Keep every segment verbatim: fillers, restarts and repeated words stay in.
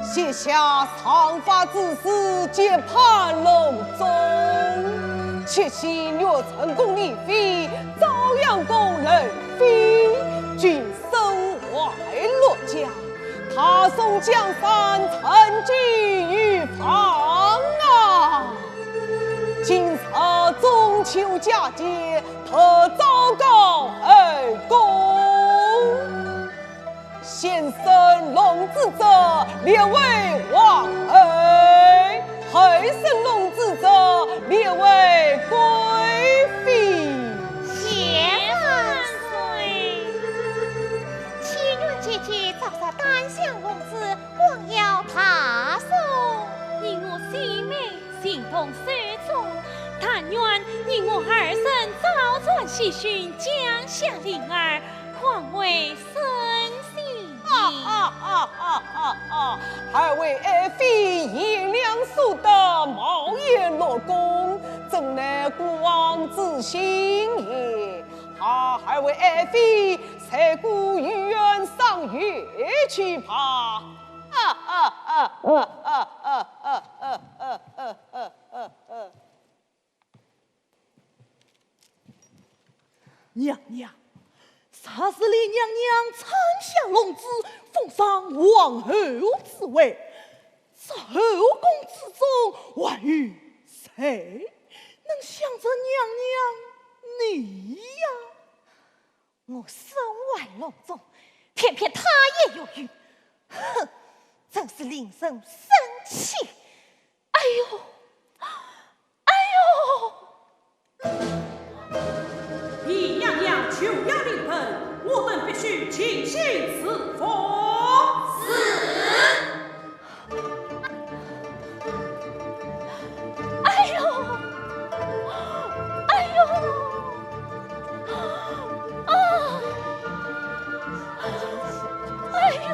写下上发之誓，接判龙宗。七喜玉成功立妃，昭阳宫龙妃，君生怀六甲，大宋江山，成就一方啊！今日中秋佳节，特昭告后宫。 先生龙子者，列为皇后；后生龙子者，列为贵妃。谢万岁。祈愿姐姐早日诞下龙子，光耀大宋。你我心美，情同手足，但愿你我二人早传喜讯，降下灵儿， 况为圣贤。啊啊啊啊啊啊！二位爱妃贤良淑德，貌艳乐宫，真乃孤王之幸也。啊，二位爱妃，随孤御苑赏月去吧。啊啊啊啊啊啊啊啊啊啊啊啊！ 娘娘，若是李娘娘产下龙子，封上皇后之位，这后宫之中还有谁能相争娘娘你呀？我身怀龙种，偏偏她也有孕，哼，真是令人生气。哎呦，哎呦！ 李娘娘求要临盆，我等必须尽心侍奉。是。哎呦，哎呦，啊，哎呦！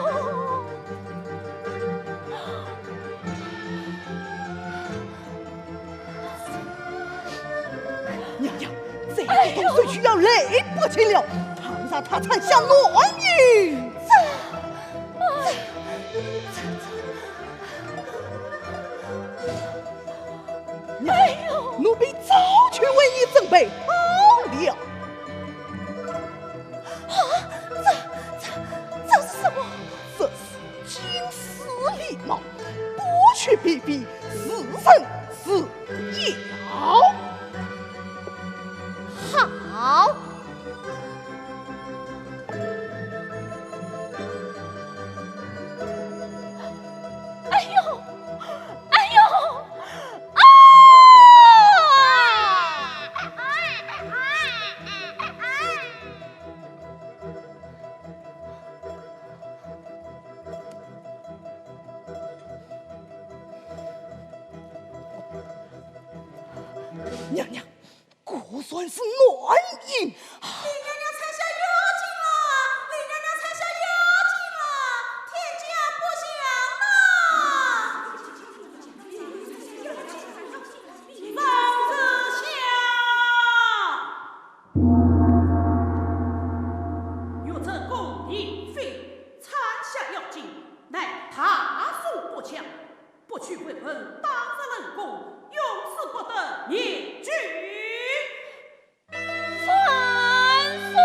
娘娘，这个冬水需要累不及了，倘若她产下男婴，这，这，这，这，娘娘，奴婢早就为你准备好了。啊，这，这，这是什么？这是 金丝狸猫，不取皮皮，自生自养。好。哎呦，哎呦，啊！ 娘娘，果然是男婴。李娘娘产下妖精了！李娘娘产下妖精了！天降不祥了！ 玉成宫李妃产下妖精，乃大宋国家，不取回魂，打入冷宫，永世不得年均。万岁！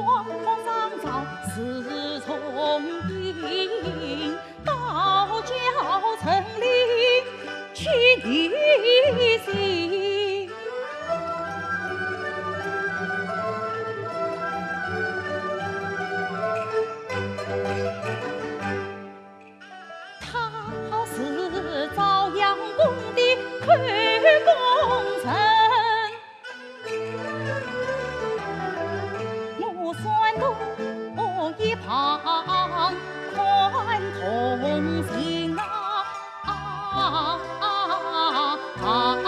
黄河上潮似重音，道教成林去逆行。他是朝阳宫的口供人。 我算得一旁看同情啊，啊，啊，啊，啊。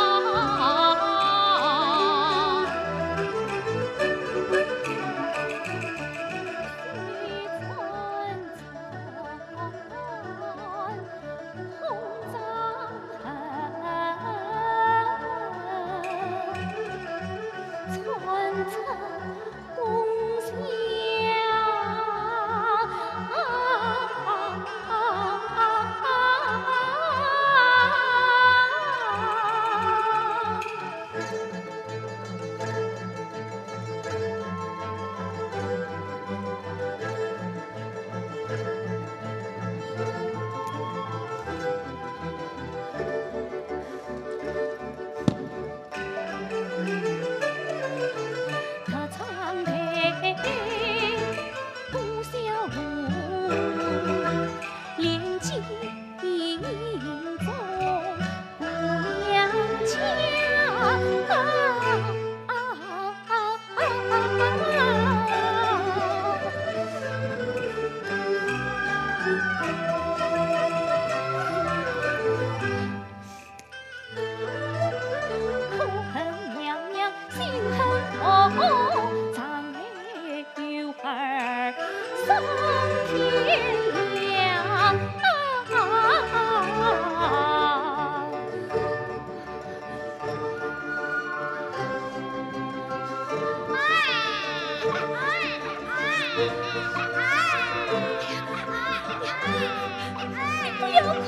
不要哭，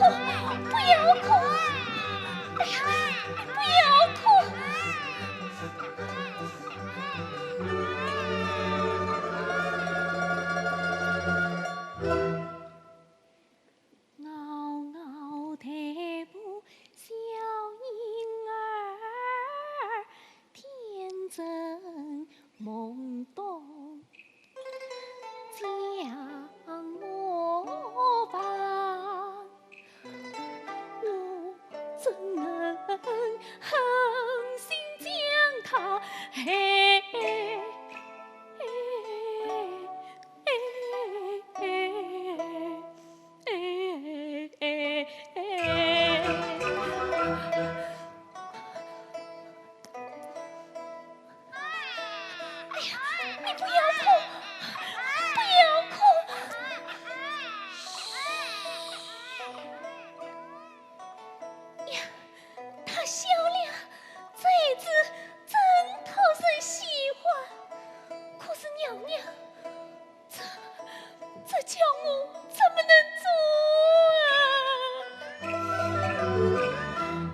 不要哭，哎呀，不要哭。 嗷嗷待哺小婴儿，天真懵懂将我放，我怎能狠心将他害？ 哎呀，你不要哭，不要哭。呀，他笑了，这一次真讨人喜欢。可是娘娘，这，这叫我怎么能做啊？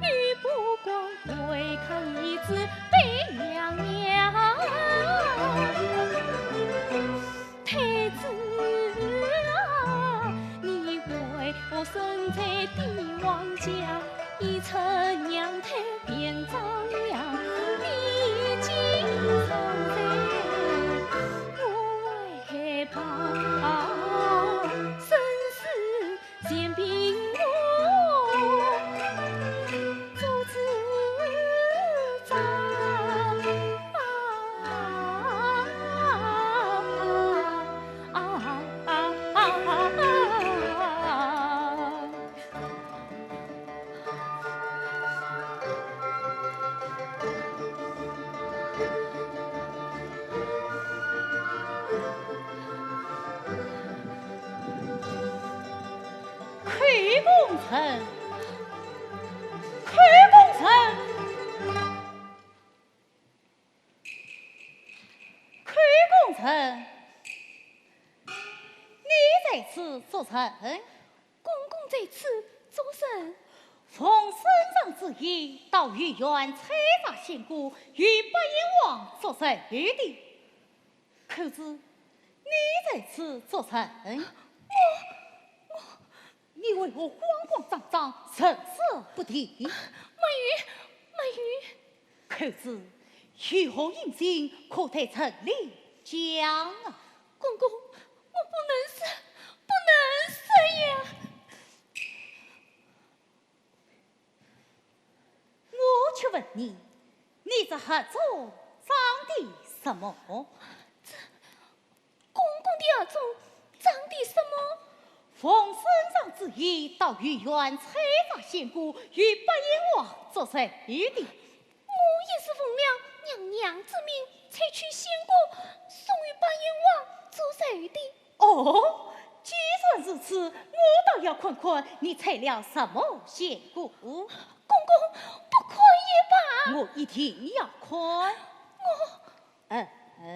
玉波光回抗一子被娘娘。太子啊，你为何生在帝王家？已成娘胎变张扬，你竟常在我怀抱，生死 全凭我做主张。口供人，口供人，口供人，你在此作甚？公公在此作甚？奉圣上之意，到御苑采摘仙果，与八贤王祝寿的。 可知你在此作甚？我……我……你为何慌慌张张，神色不定？没有，没有。寇珠，有何隐情，可对陈琳讲啊？公公，我不能说，不能说呀。 我却问你，你这盒中装的什么？这……公公的盒中装的什么？奉圣上旨意，到御苑采摘仙果，与八贤王祝寿的。我也是奉了娘娘之命，采取仙果，送与八贤王祝寿的。 哦，既然如此，我倒要看看你采了什么仙果。公公，不看也罢。我一定要看。我……嗯，嗯。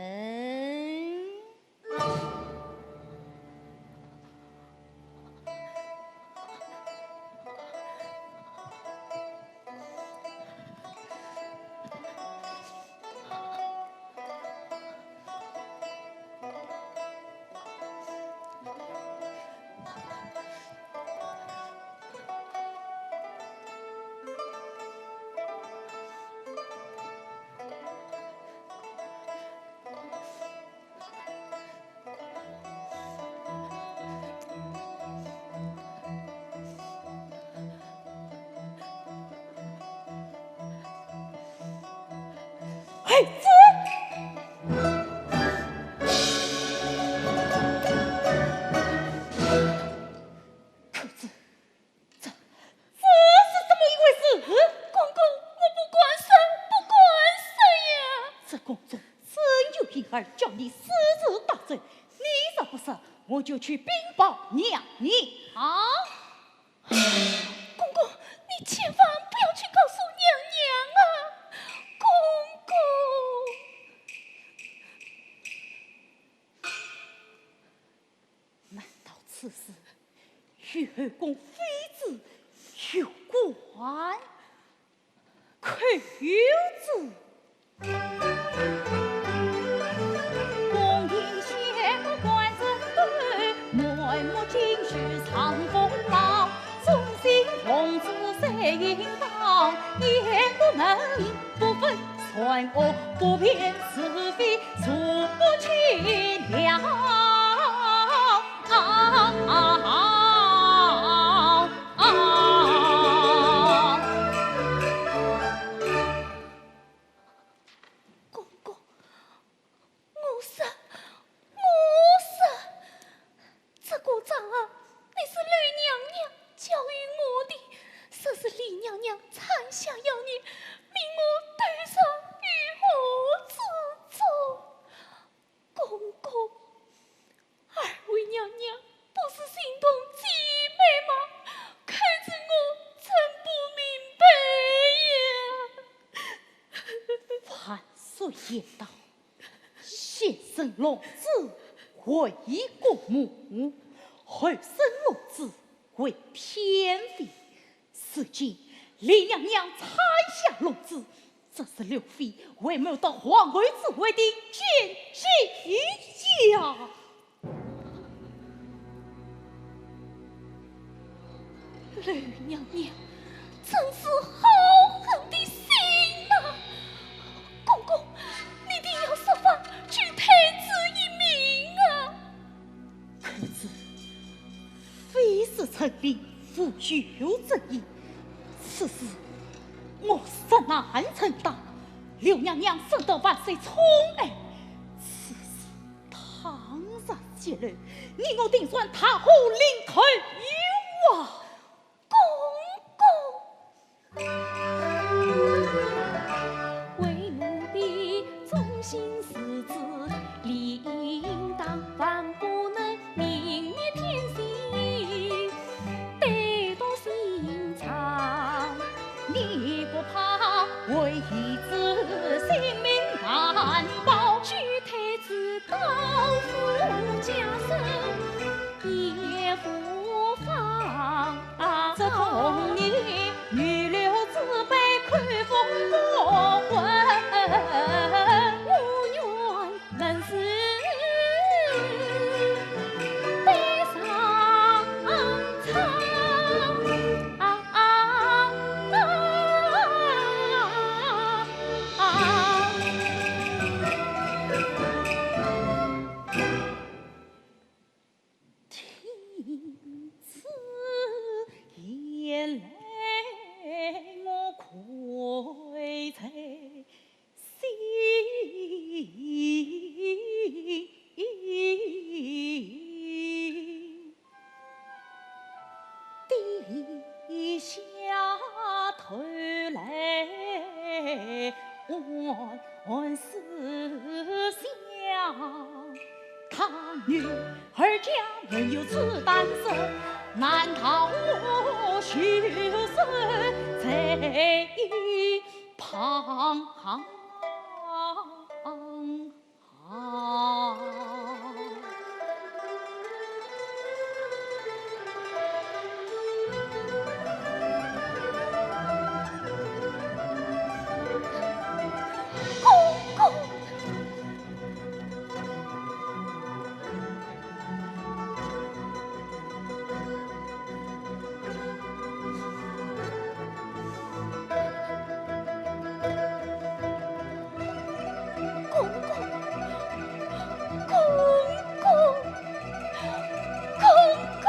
孩子！可是，这，这是怎么一回事？公公，我不敢说，不敢说呀。这宫中真有莺儿叫你私自带走，你若不说，我就去禀报娘娘。 公公，你千万不要去告诉娘娘啊！公公。难道此事与后宫妃子有关？ 可有此…… 公公，我说，我说，这个账啊，乃是柳娘娘交与我的，说是李娘娘产下妖孽，命我带上御河之中。公公， 二位娘娘不是心痛姐妹吗？可是我真不明白呀。凡俗言道，先生龙子为国母，后生龙子为嫔妃。 如今李娘娘产下龙子，这是柳妃为谋夺皇后之位的奸计呀！柳娘娘真是好狠的心呐！公公，你定要设法救太子一命啊！可是 非是陈琳无有之意，此事我实难承担。柳娘娘深得万岁宠爱，此事倘若泄露，你我定算大祸临头啊！公公。 为奴婢忠心事子，理应当，万不能泯灭天性，对簿刑场。你不怕为义子性命难保？救太子到夫家身， 也无妨。这童年女流之我思想，他女儿家能有此胆色，难道我羞死在一旁？ 啊！公公！ 公公，公公，公公。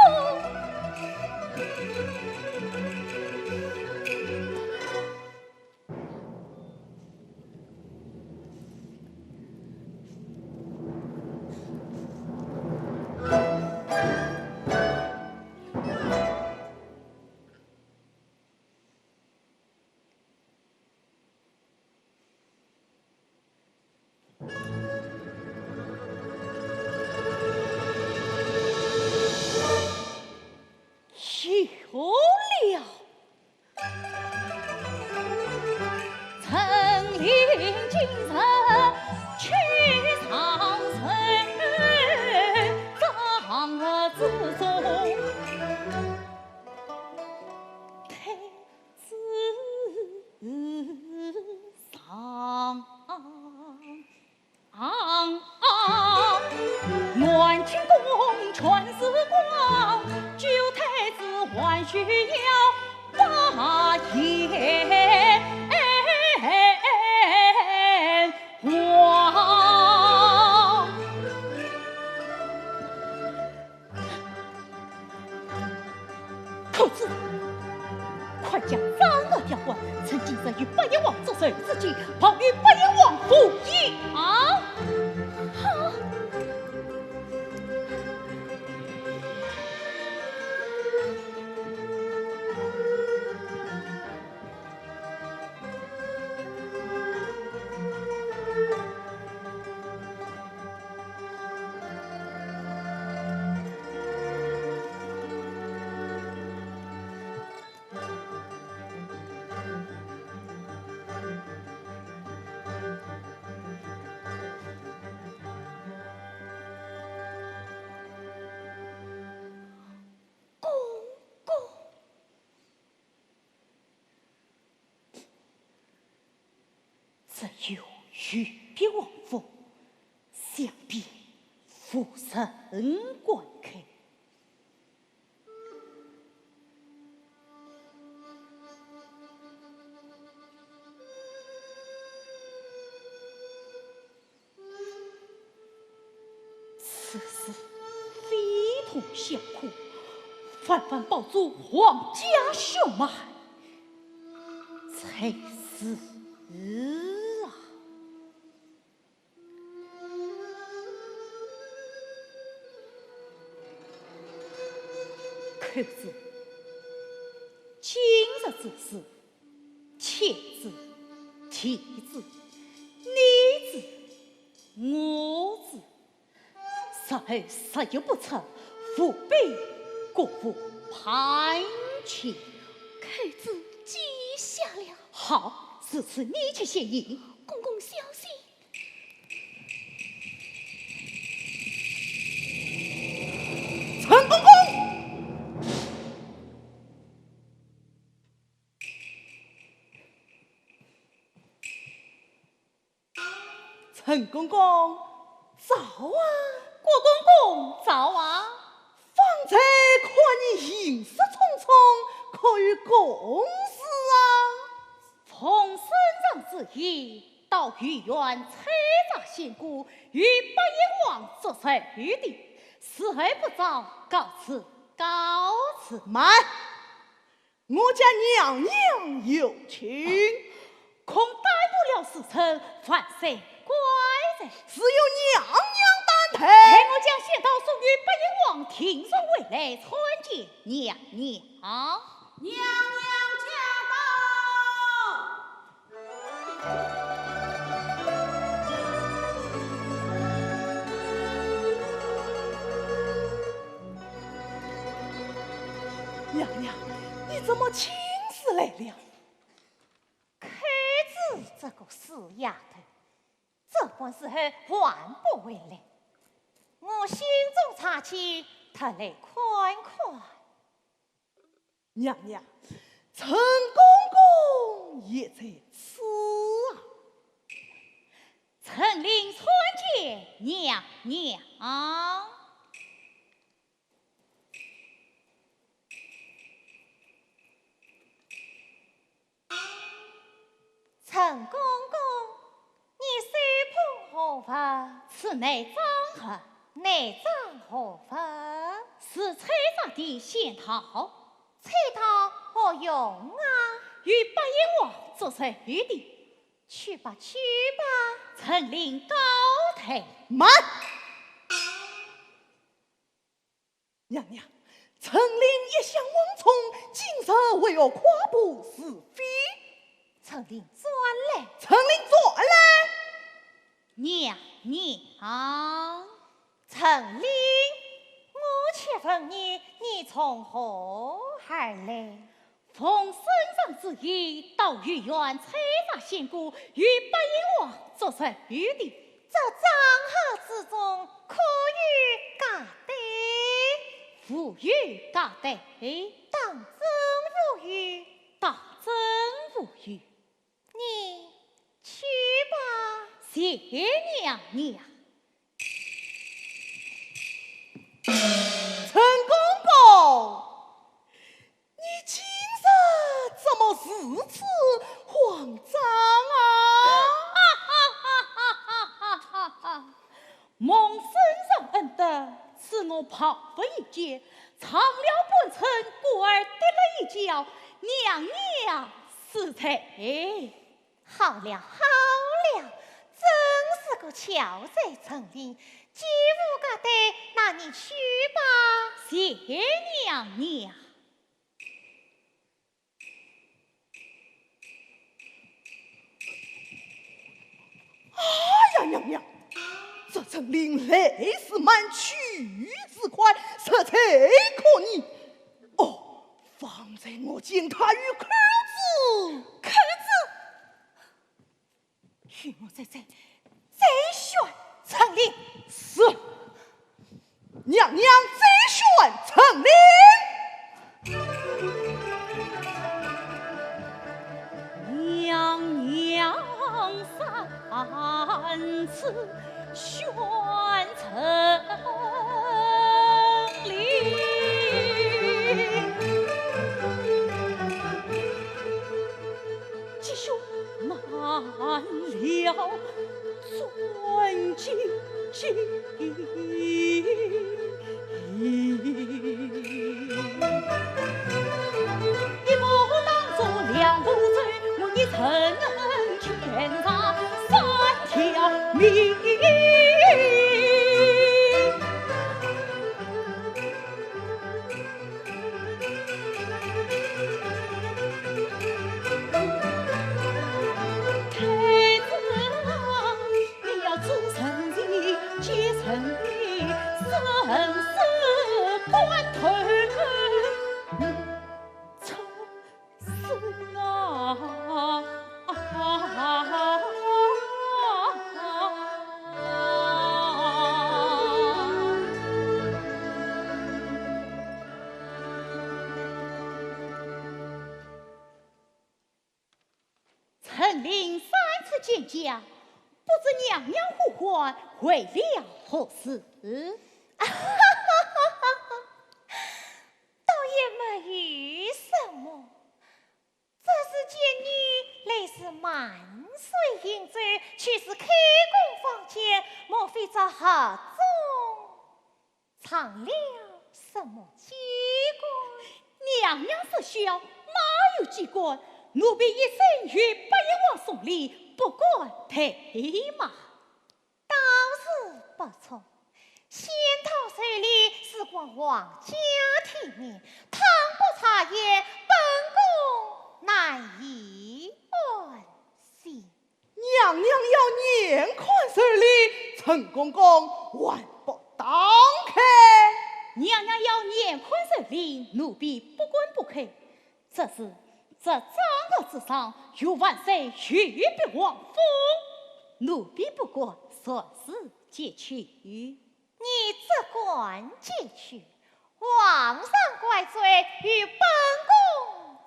去了。 公子，快将张二调换，趁今日与八贤王祝寿之机，报与八贤王府尹。啊！好。 公公。 只有御笔皇封，想必无人敢开。此事非同小可，万万保住皇家血脉才是啊！ 公子，今日之事，天子、地子、你子、我子，日后若有不测，务必各府盘请。公子记下了。好，如此你去先行。公公小心。 陈公公！陈公公，早啊！郭公公，早啊！方才看你行色匆匆，可有公事啊？ 奉圣上之意，到御苑采摘仙果，与八贤王祝寿的，时候不早，告辞，告辞。慢！我家娘娘有请。恐耽误了时辰，万岁怪罪。只有娘娘担待。待我将仙桃送与八贤王，听从回来参见娘娘。娘娘驾到。娘，你怎么亲自来了？寇珠这个死丫头，这般时候还不回来，我心中差气，特来看看。娘娘，陈公公也在此啊。陈琳参见娘娘。 陈公公，你手捧何物？此乃赃物。乃赃何物？是崔家的仙桃。崔桃何用啊？与八贤王做寿的。去吧，去吧。陈琳告退。慢！ 娘娘，陈琳一向稳重，今日为何跨步是非？陈琳转来。陈琳转来。娘娘。陈琳，我且问你，你从何而来？ 奉圣上之意，到御苑参拜仙姑，与八贤王做寿的。这妆盒之中可有夹带？无有夹带。当真无有？当真无有。你去吧。谢娘娘。 陈公公，你今日怎么如此慌张啊？蒙圣上恩德，赐我袍服一件，尝了半春，故而跌了一跤，娘娘恕罪。 好了好了，真是个巧嘴伶俐，既无夹带，那你去吧。谢娘娘。哎呀，娘娘，这陈琳来时慢，去时快，实在可疑。哦，方才我见她与寇珠。寇珠？ 与我再再再选陈琳。是，娘娘再选陈琳。娘娘三次选陈琳。 吉凶难料，转今。一步当作两步走，我一程全仗三条命。 太子啊，你要做臣的，接臣的，生死关头，出事啊！ 陈琳三次见驾，不知娘娘呼唤，为了何事？倒也没有什么，只是见你来时满水饮酒，去时开宫房间，莫非这盒中 藏了什么机关？娘娘说笑，哪有机关？奴婢一心与八贤王送礼，不敢怠慢。倒是不错，仙桃寿礼事关皇家体面，倘不查验，本宫难以安心。 娘娘要严看寿礼，陈公公还不打开？娘娘要严看寿礼，奴婢不关不开，只是这掌额之上有万岁御笔皇封，奴婢不敢擅自揭去。你只管揭去，皇上怪罪，与本宫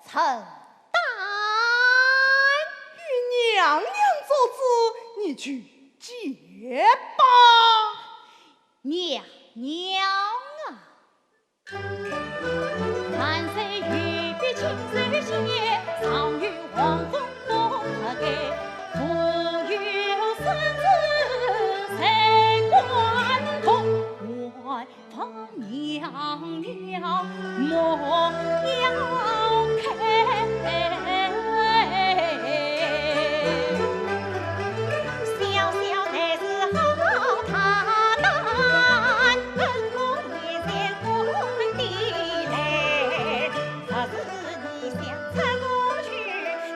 承担。与娘娘做主，你去揭吧。娘娘啊！ 万岁御笔亲手写，上有皇封封盖，下有圣旨在关东，还望娘娘莫要开。 小小的事好大胆，本宫也是官的来，若是你想出宫去，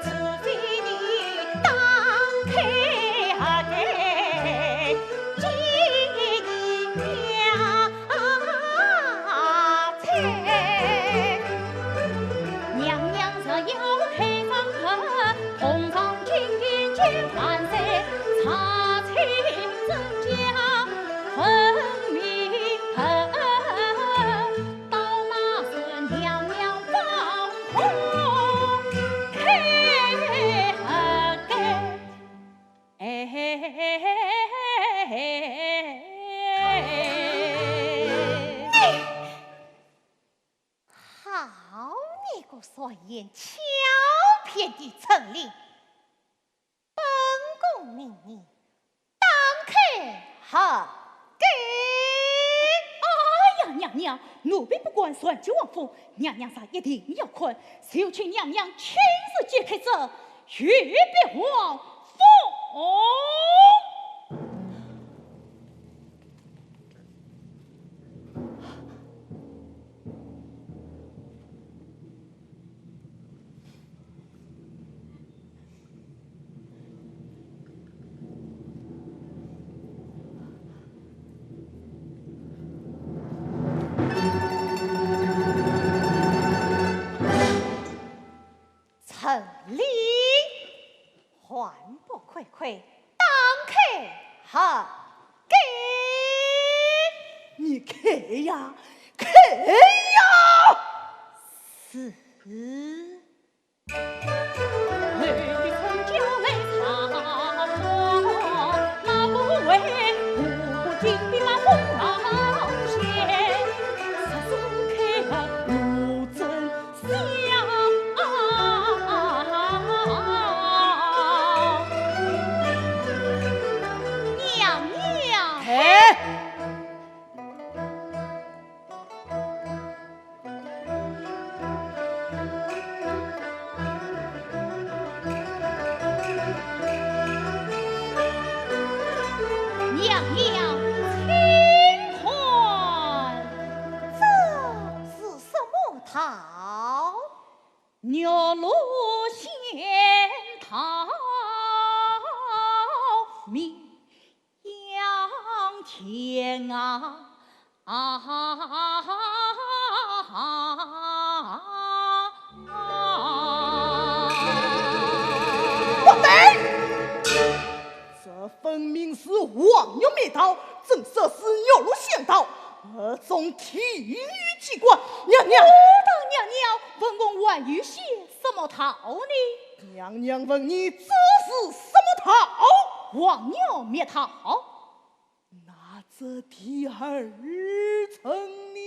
除非你打开盖，见娘娘。 娘娘若要开张，同上金殿见万岁，查清真假分明白，到那时娘娘方可开盖。 哎，好你个善言巧辩的陈琳，本宫命你打开盒盖。哎呀，娘娘，奴婢不敢擅揭皇封，娘娘若一定要看，就请娘娘亲自揭开这 御笔皇封。陈琳，还不快快打开盒盖？你开呀，开呀！是。 娘娘。哎。 娘娘，请看。这是什么桃？玉露仙桃，名 扬天涯。啊！不对，这分明是黄玉面桃，怎说是玉露仙桃？ 这种地狱机关，娘娘！我道娘娘，本宫还有些什么桃呢？娘娘问你，这是什么桃？黄玉面桃。那这第二层呢？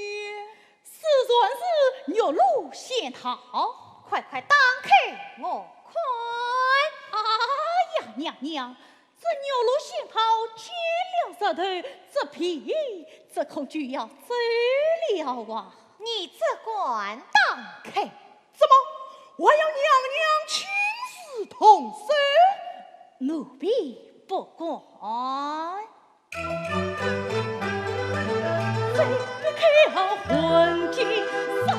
自然是玉露仙桃。快快打开我看。哎呀，娘娘， 这玉露仙桃揭了入头，这皮这恐就要走了啊！你只管打开。怎么，还要娘娘亲自动手？奴婢不敢。这一开好魂金山，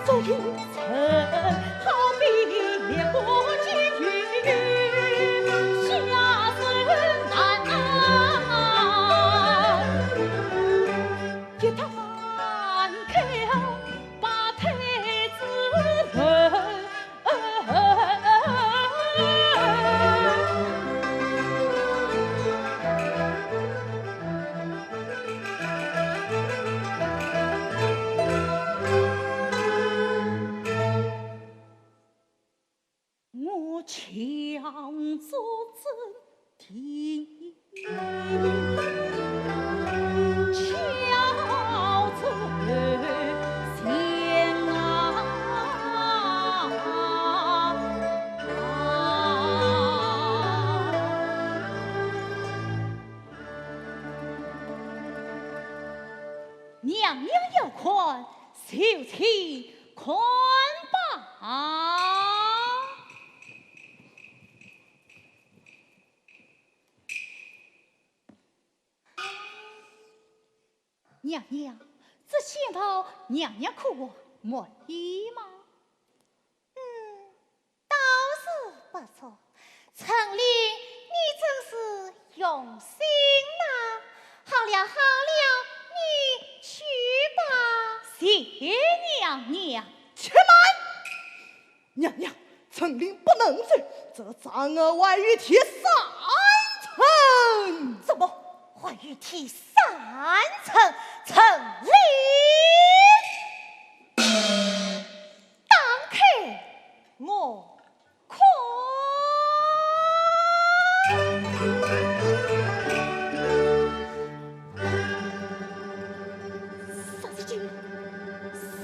这一 好比烈火煎鱼下水难。一道我敲竹震天，敲竹弦啊。 娘娘要看，就且看吧。娘娘，这仙桃娘娘可满意吗？ 嗯，倒是不错。陈琳，你真是用心呐。好了，好了，你去吧。谢娘娘。且慢！娘娘，陈琳不能走，这掌儿还有第三层。怎么还有第三层？陈琳！ 打开我看。杀死金，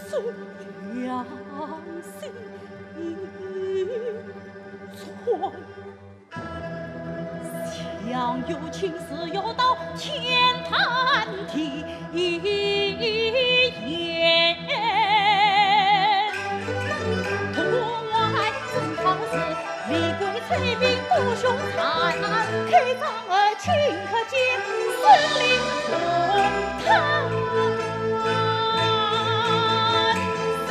收良心穿。 想有情是要到天堂地狱，同外正道是李逵催命多凶残，开张而进可见森林公堂，森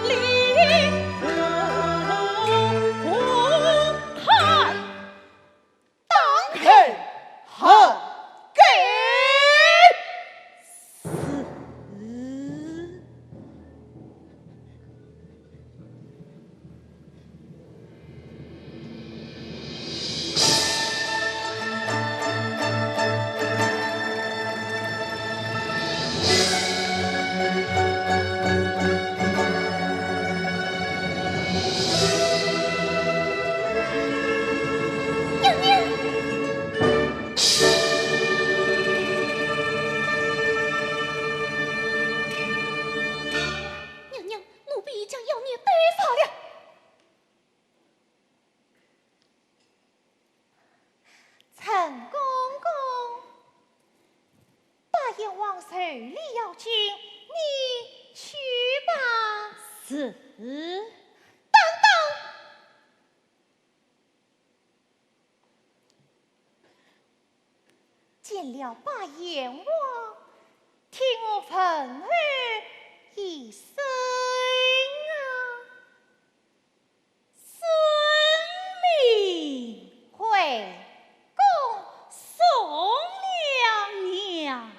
林公堂。 当然好。该死。娘娘！娘娘，奴婢将妖孽带走了。 陈公公，八贤王手里要紧，你去吧。是。等等！见了八贤王，替我问候一声啊。 遵命。回宫送了娘。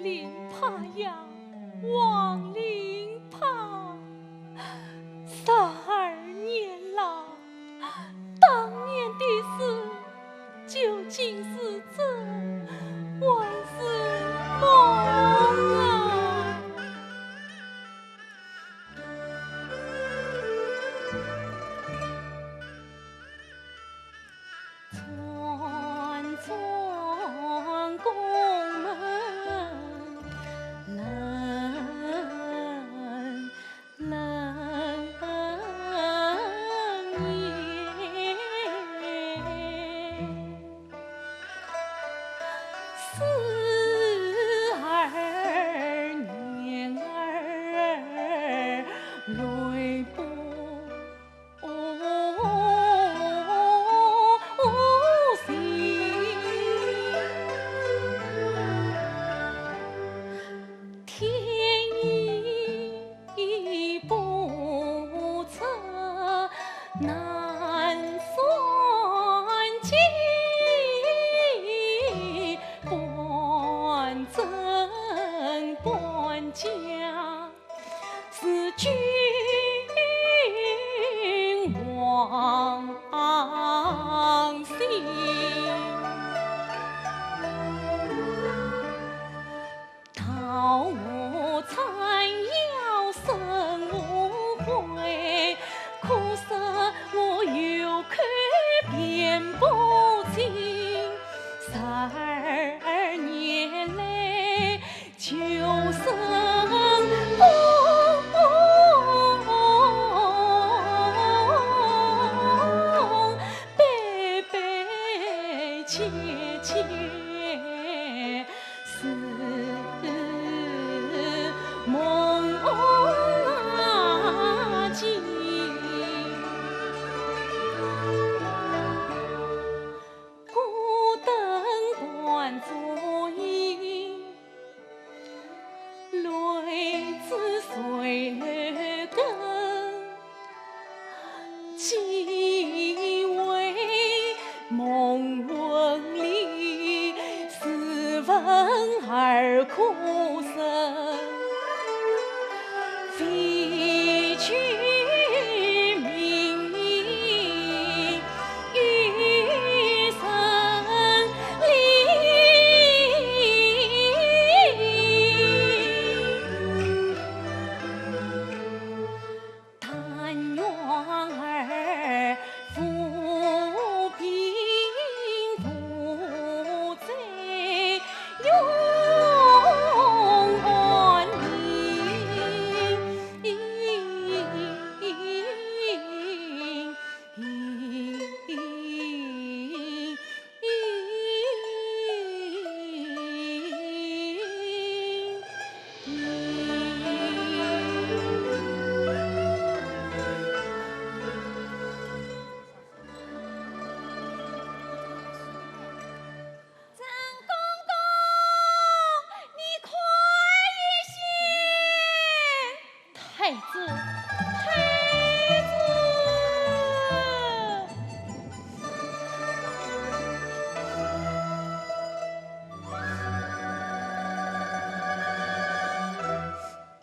林怕呀，王林怕，十二年了，当年的事，究竟是真还是梦啊？ 太子，太子！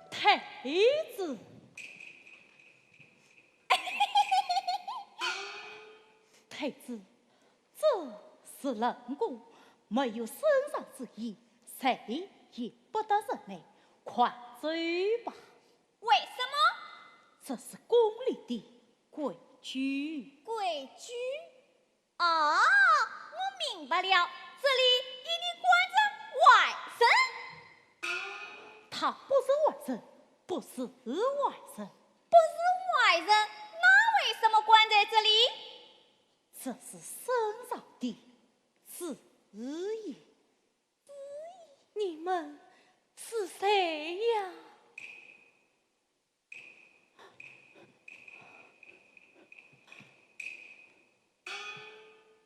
太子，太子，这是冷宫，没有圣上之意，谁也不得入内，快走吧。 为什么？这是宫里的规矩。规矩？啊，我明白了，这里一定关着外人。她不是外人，不是外人。不是外人，那为什么关在这里？这是圣上的旨意。 你们是谁呀？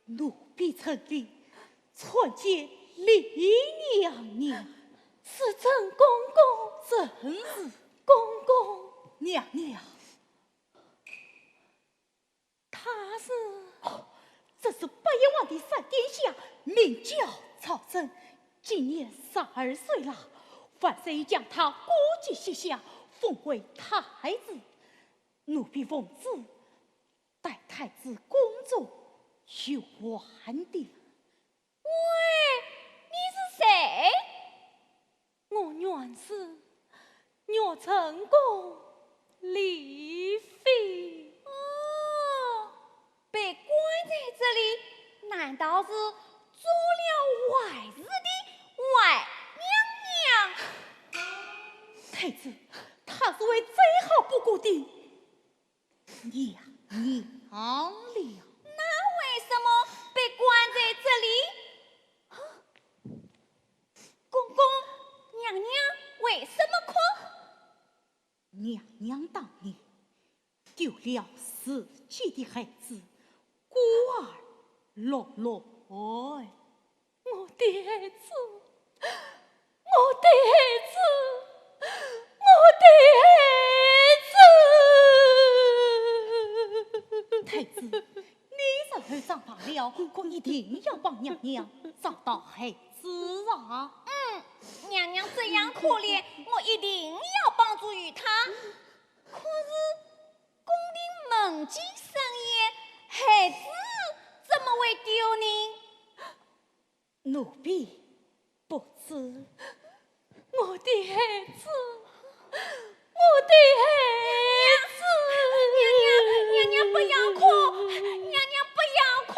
奴婢陈琳，参见李娘娘。是陈公公。正是。公公。娘娘。 他是？哦，这是八贤王的三殿下，名叫曹真，今年十二岁了，万岁已将他官阶卸下，封为太子。奴婢奉旨，代太子恭祝有还的。喂，你是谁？我原是岳成功李妃。哦，被关在这里，难道是做了坏事的坏娘娘？太子，她是位再好不过的娘娘了。那为什么被关在这里？公公，娘娘为什么哭？娘娘当年丢了自己的孩子，孤儿落泪。我的孩子，我的孩子，我的孩子！太子，你日后长大了，可一定要帮娘娘找到孩子啊！嗯，娘娘这样可怜，我一定要帮助于她。可是，宫廷门禁森严，孩子怎么会丢呢？奴婢不知。我的孩子，我的孩子！娘娘，娘娘不要哭，娘娘不要哭，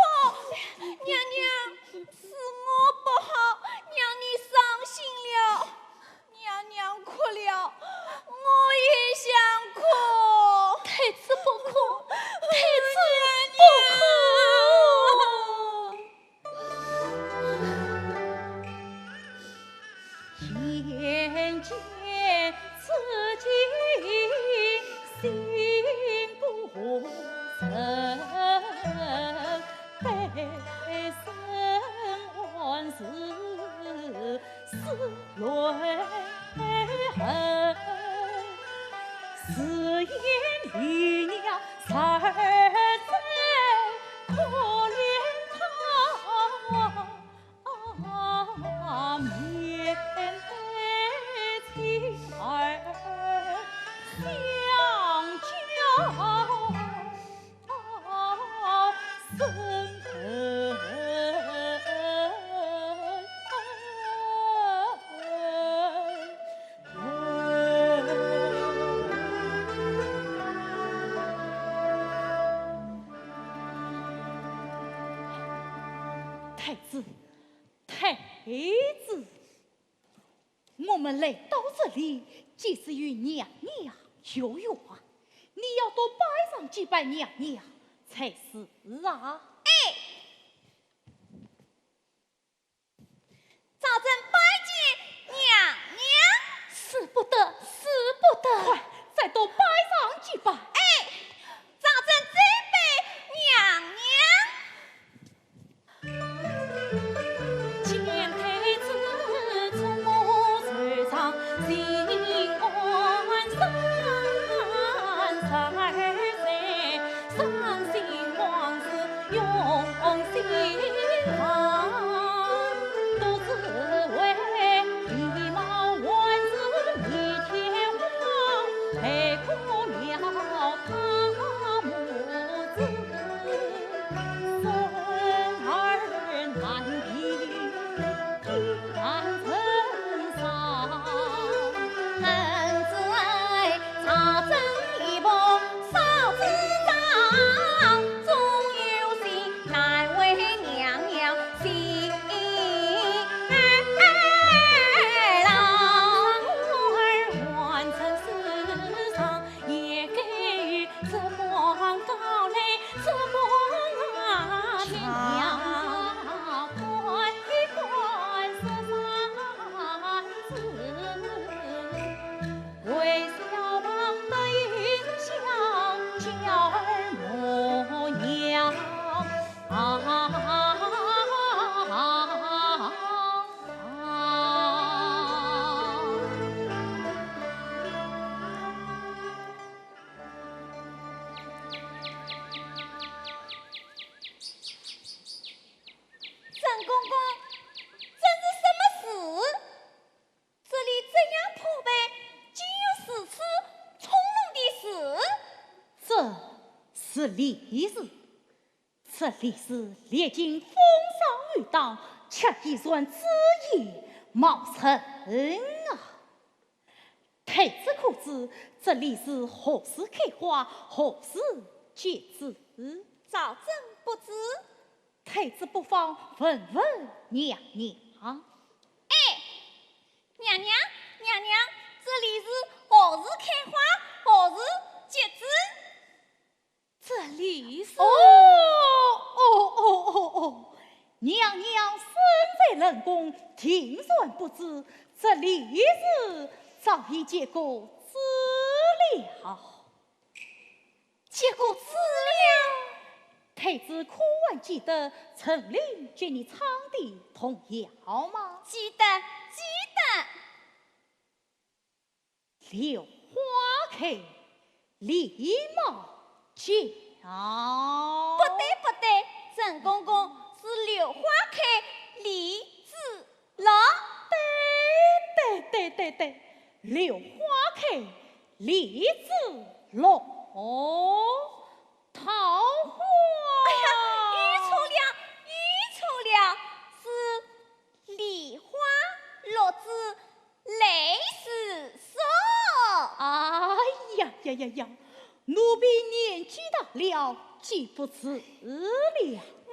娘娘，是我不好，让你伤心了。娘娘哭了，我也想哭。太子不哭，太子不哭。 太子，太子，我们来到这里，既是与娘娘有缘，你要多拜上几拜娘娘才是啊。哎， 赵祯拜见娘娘。使不得，使不得。快，再多拜上几拜。哎，赵祯再拜娘娘。是李氏。这李氏历经风霜雨挡，却依然枝叶茂盛啊。太子可知这李氏何时开花，何时结子？早生不知。太子不妨问问娘娘。哎，娘娘，娘娘，这李氏何时开花，何时结子？这李氏……哦，哦，哦，哦，哦，娘娘身在冷宫，定然不知，这李氏早已结过子了。结过子了？太子可还记得陈琳给你唱的童谣吗？记得，记得。 柳花开，李毛叫。不对，不对，陈公公，是柳花开，李子落。对，对，对，对，对，柳花开，李子落。桃花……哎呀，又错了，又错了，是梨花落子 泪始落。哎呀呀呀呀，奴婢年纪大了，记不住了。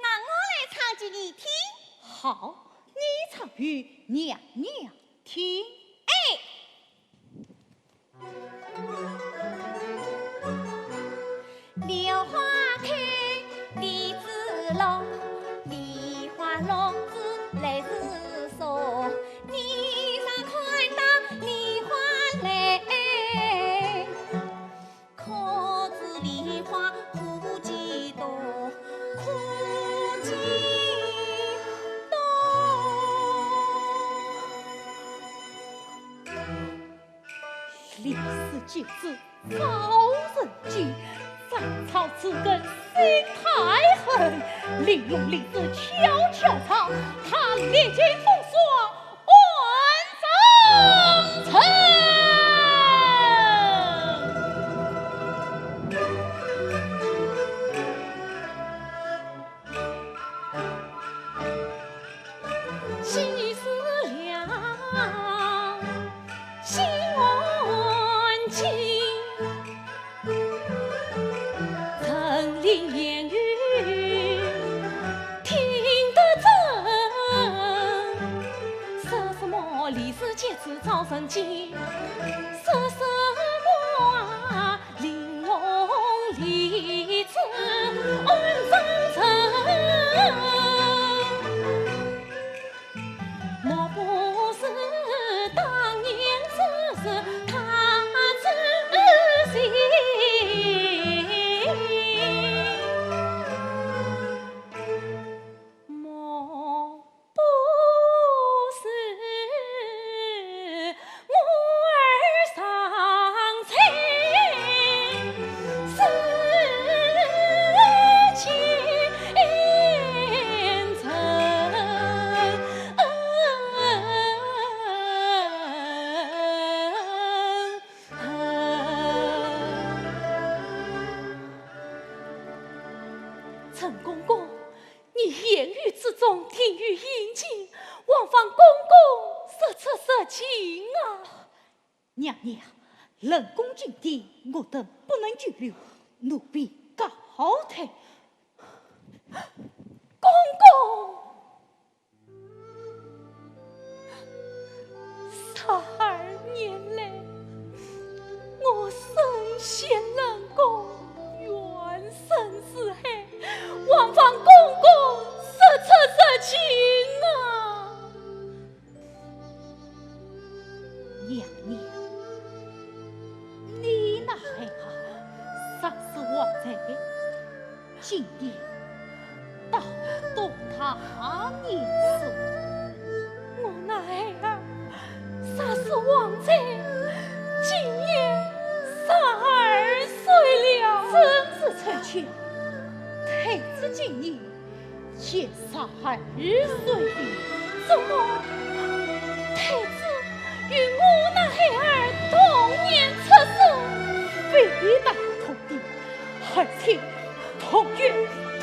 那我来唱给你听。好，你唱与娘娘听。哎。李氏结子遭人惊，斩草除根心太狠。玲珑李氏悄悄唱，她历经风霜万丈春。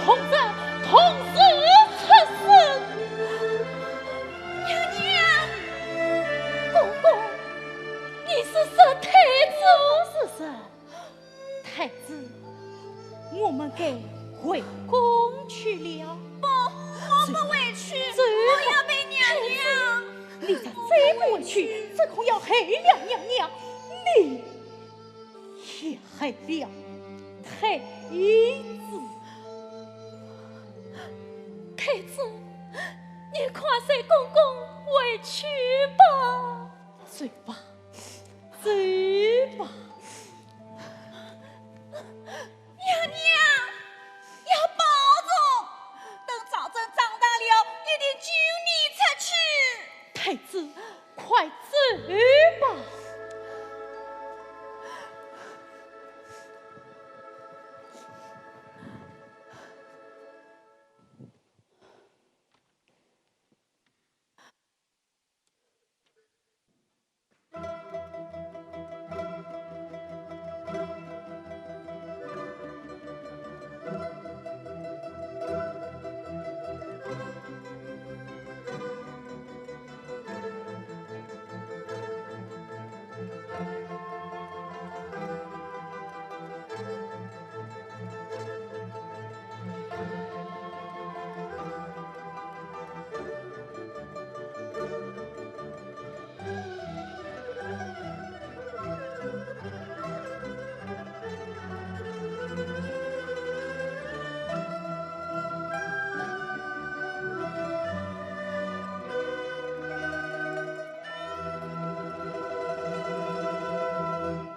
同日同时出世。娘娘，公公，你是说太子？是，是，太子，我们该回宫去了。不，我不回去，走吧，我要陪娘娘。太子，你若再不回去，只恐要害了娘娘，你也害了太子。太子，你快随公公回去吧。走吧，走吧。娘娘，要保重，等赵正长大了，一定救你出去。太子，快走吧。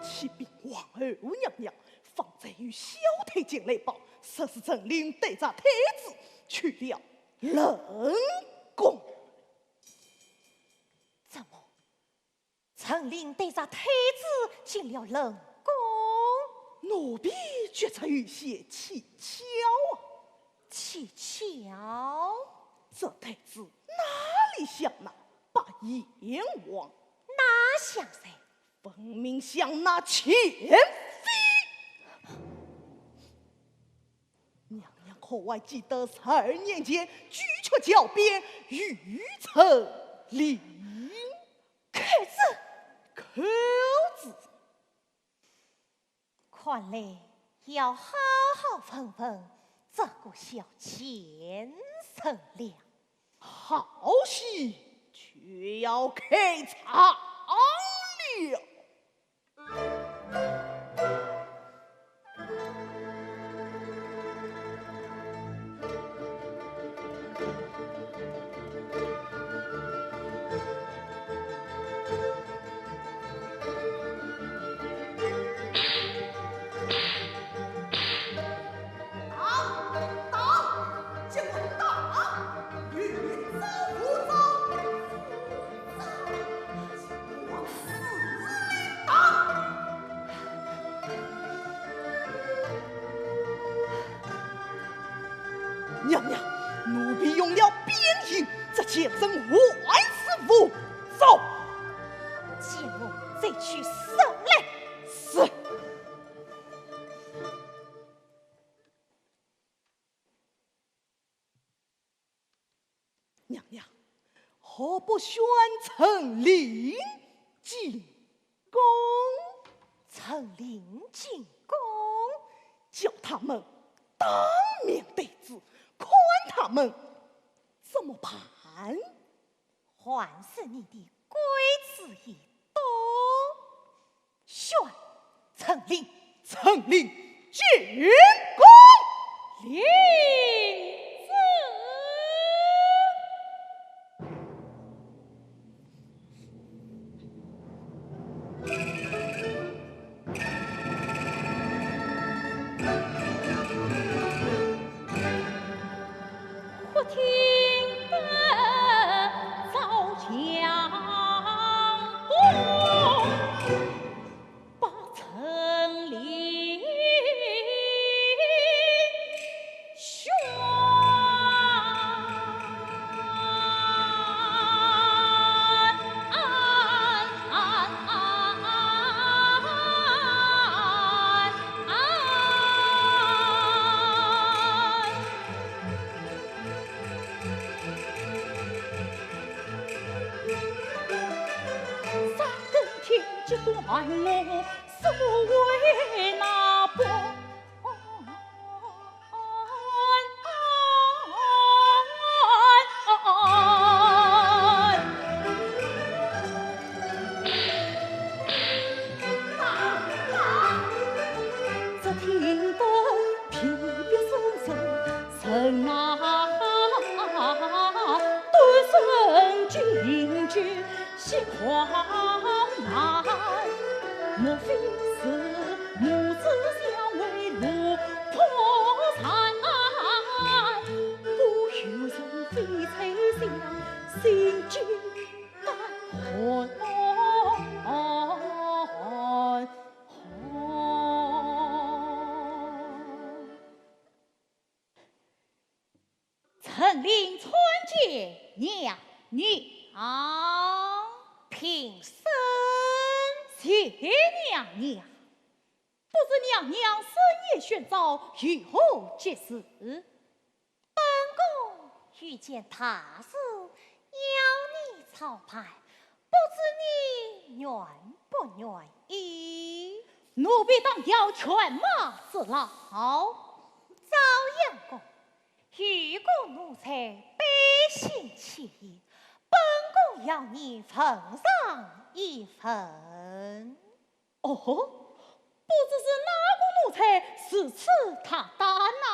启禀皇后娘娘，方才有小太监来报，说是陈琳带着太子去了冷宫。怎么？ 陈琳带着太子进了冷宫。奴婢觉着有些蹊跷啊。蹊跷？这太子哪里像那八贤王？哪像噻？分明像那奸妃。娘娘可还记得十二年前朱雀桥边遇陈琳？ 可知？可知？看来要好好问问这个小贱人了。好戏就要开场了。 打！打！给我打！有招无招！无招！往死里打！娘娘，奴婢用了鞭刑，这贱人还是无招。见我再去审来。是。 娘娘，何不宣陈琳进宫？陈琳进宫？叫他们当面对质，看他们怎么办？还是你的鬼子一多。 宣陈琳。陈琳进宫。领旨。忽听得赵相公 把陈琳宣管我所为那般。 只听得噼噼声声，人啊，断声惊叫心狂难。莫非是母子相会落魄山？不由人悲催想，心惊 胆寒。陈琳参见娘娘。平身。谢娘娘。不知娘娘深夜宣召，有何急事？ 本宫有件大事要你操办，不知你愿不愿意？奴婢当要犬马之劳。昭阳宫有个奴才背信弃义，本宫要你问上一问。哦，不知是哪个奴才如此大胆呐？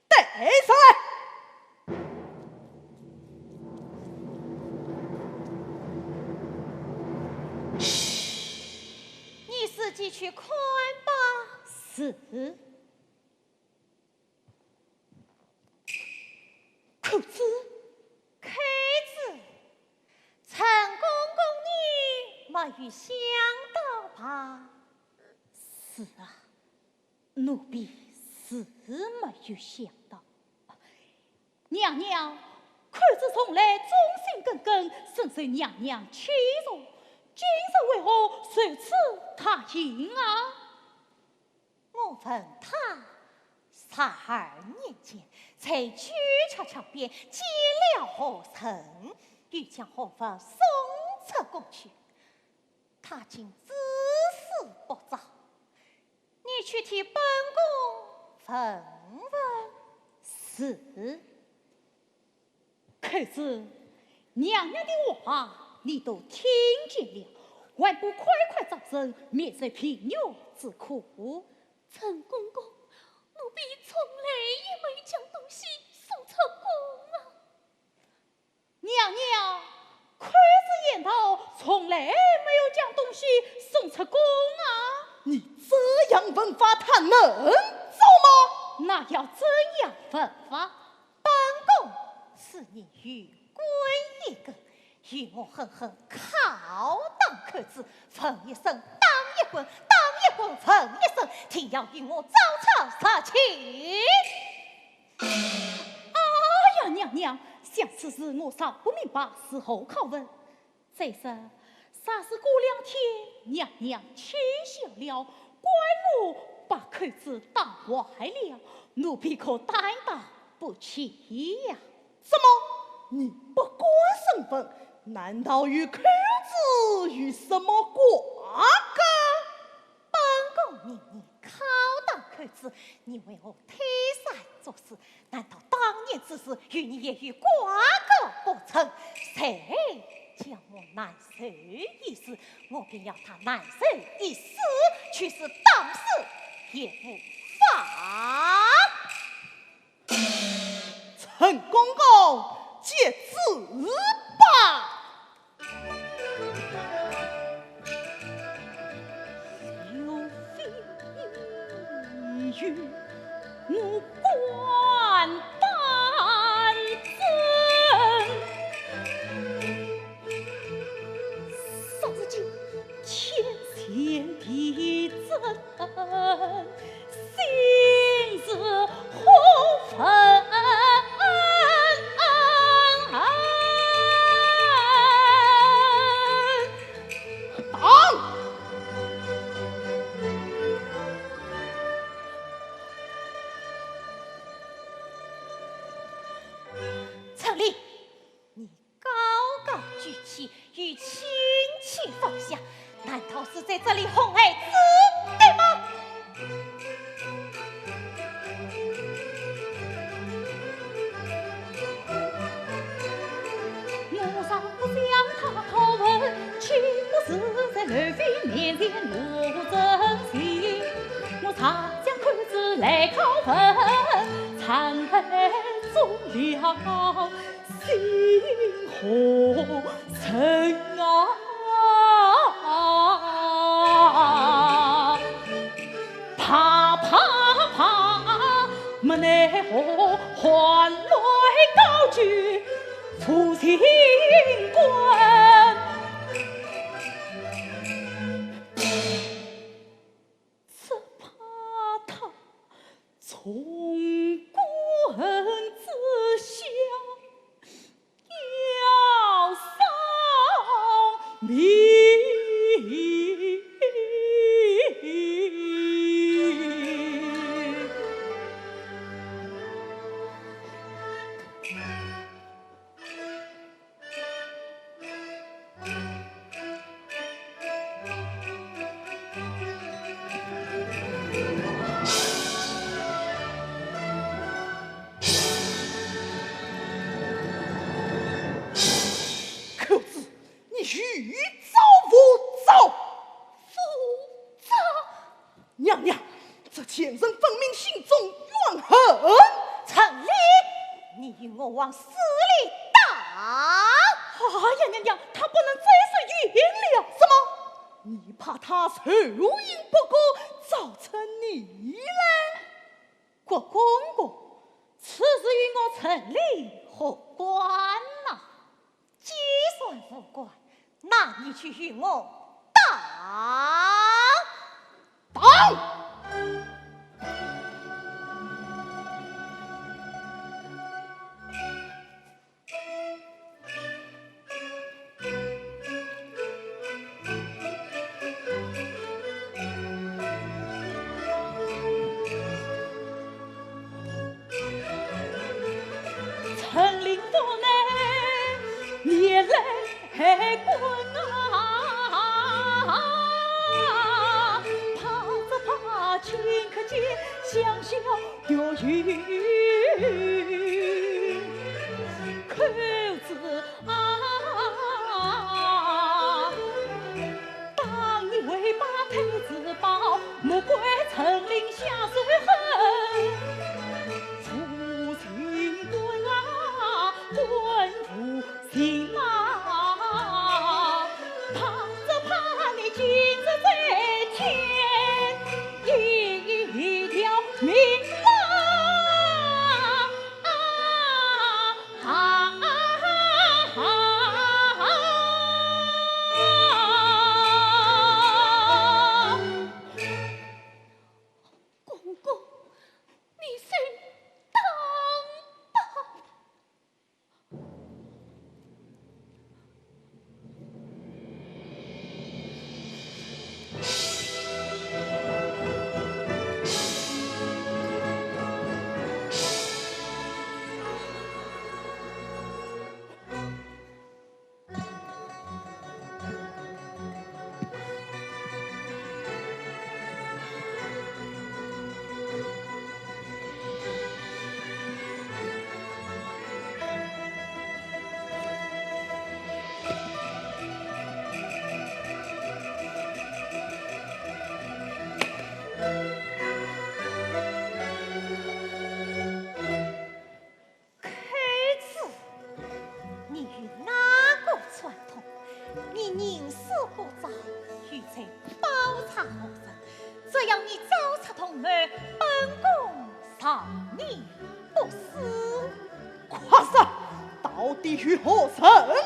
带上来。你自己去看吧。是。寇珠。寇珠，陈公公你没有想到吧？是啊， 奴婢是没有想到。娘娘，寇珠从来忠心耿耿，深受娘娘器重，今日为何如此大惊啊？我问他，十二年前在九曲桥边见了何人，又将何物送出宫去，他竟至死不招。 你去替本宫问问。是。寇珠，娘娘的话你都听见了，还不快快招人，免受贫穷之苦。陈公公，奴婢从来也没将东西送出宫啊。 娘娘，寇珠言道从来没有将东西送出宫啊。你这样问法，她能招吗？那要怎样问法？本宫是你与官一个，与我狠狠拷打寇珠，问一声打一棍，打一棍问一声，定要与我招出实情。 哎呀，娘娘，想此事我尚不明白，如何拷问？再说，若是过两天娘娘气消了，怪我把寇珠打坏了，奴婢可担当不起呀。怎么，你不敢审问？难道与寇珠有什么瓜葛？ 本宫命你拷打寇珠，你为何推三阻四？难道当年之事与你也有瓜葛不成？谁叫我难受一时，我便要他难受一世，去世当时也无妨。陈公公，接旨吧。 陈琳，你高高举起与亲戚放下，难道是在这里红孩子的吗？ 只怕他从官之下 要丧命。 可知你欲招不招？不招。娘娘，这贱人分明心中怨恨。陈琳，你与我往死里打！哎呀，娘娘，她不能再受气了。什么？你怕她受气不过，招陈琳来？ 国公公，此事与我陈琳何关呐？既然无关，那你就与我打！打！ 陈琳不耐，眼泪滚啊！怕只怕顷刻间香消玉殒，可知 啊，当年为把太子保，莫怪陈琳下手狠。负心官啊，官负心啊，怕只怕你今日再添一条命啊！ 啊啊啊啊！公公，你先打吧。 可知你有哪个串通？你宁死不招，又在包藏何人？只要你招出同谋，本宫饶你不死。快说，到底与何人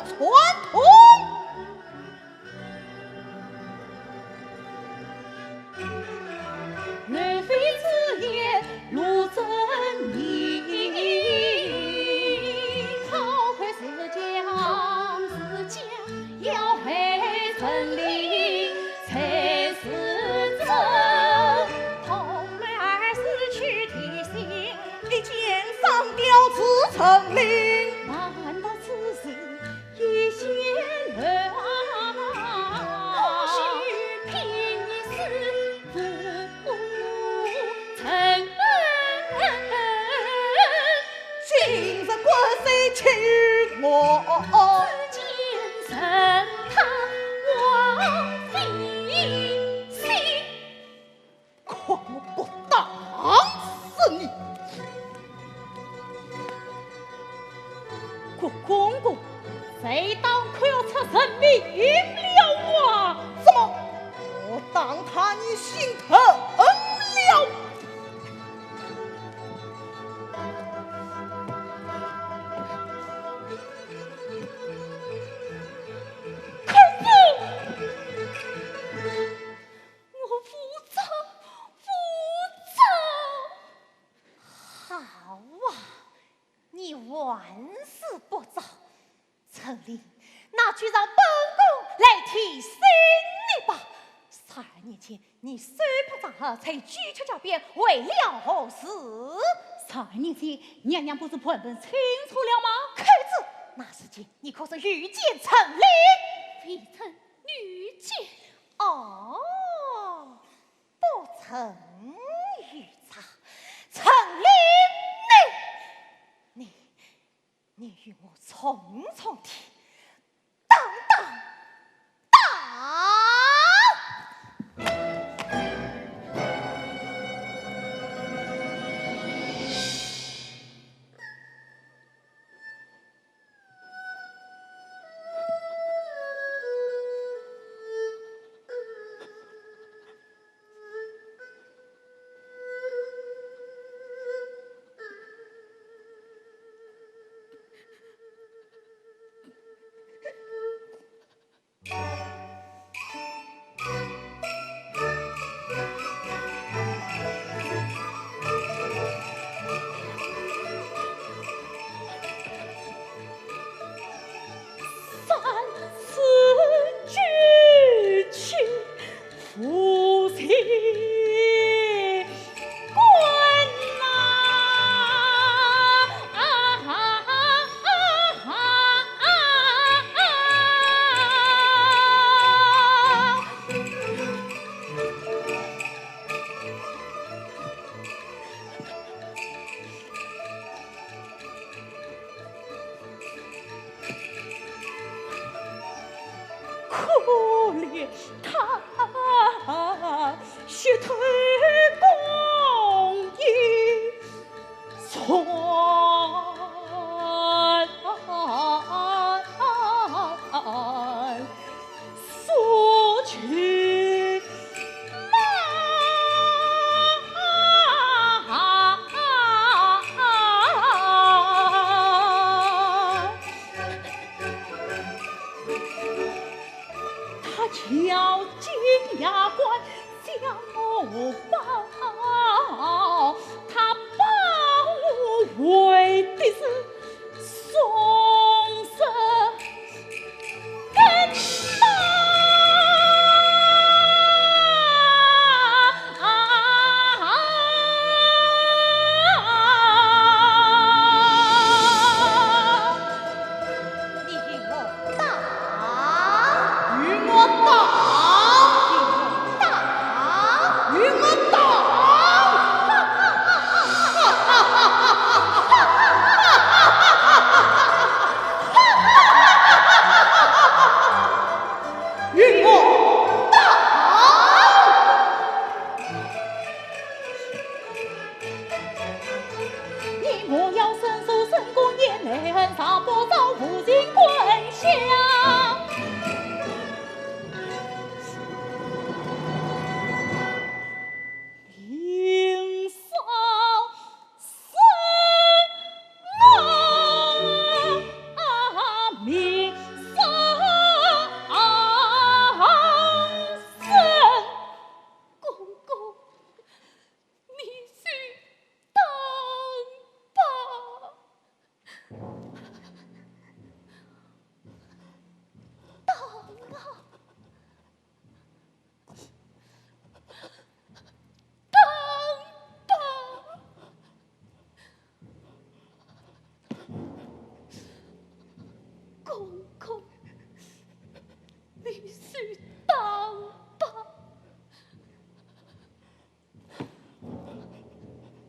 串通？ 一箭双雕似陈琳。今日国师请我。看我不打死你！国公公，这当可要出人命了啊！怎么？我打他，你心疼了？可是，我无招，无招。好啊，你万事不招。陈琳，那就让本宫来提醒你吧。十二年前，你手捧长盒，在九曲桥边，为了何事？十二年前，娘娘不是盘问清楚了吗？可是，那时间你可曾遇见陈琳？未曾遇见。哦，不曾遇着。陈琳，你，你，你与我重重的 当当当！三次举起 夫妻关呐。可怜他血透功已全。 苏秦呐，他叫金牙关相报，他报我为的是 宋室根呐。你与我打，与我打，与我打，与我打！ 与我打！你莫要伸手伸棍也难，上不着无情棍下。 林梢生啊，民伤啊，生。公公，你就等吧。空空，你就打吧。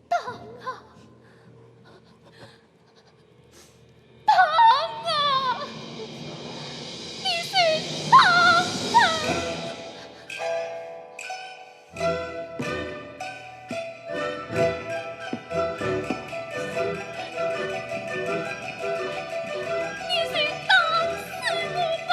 打啊，打啊，你就打啊！ 你就打死我吧！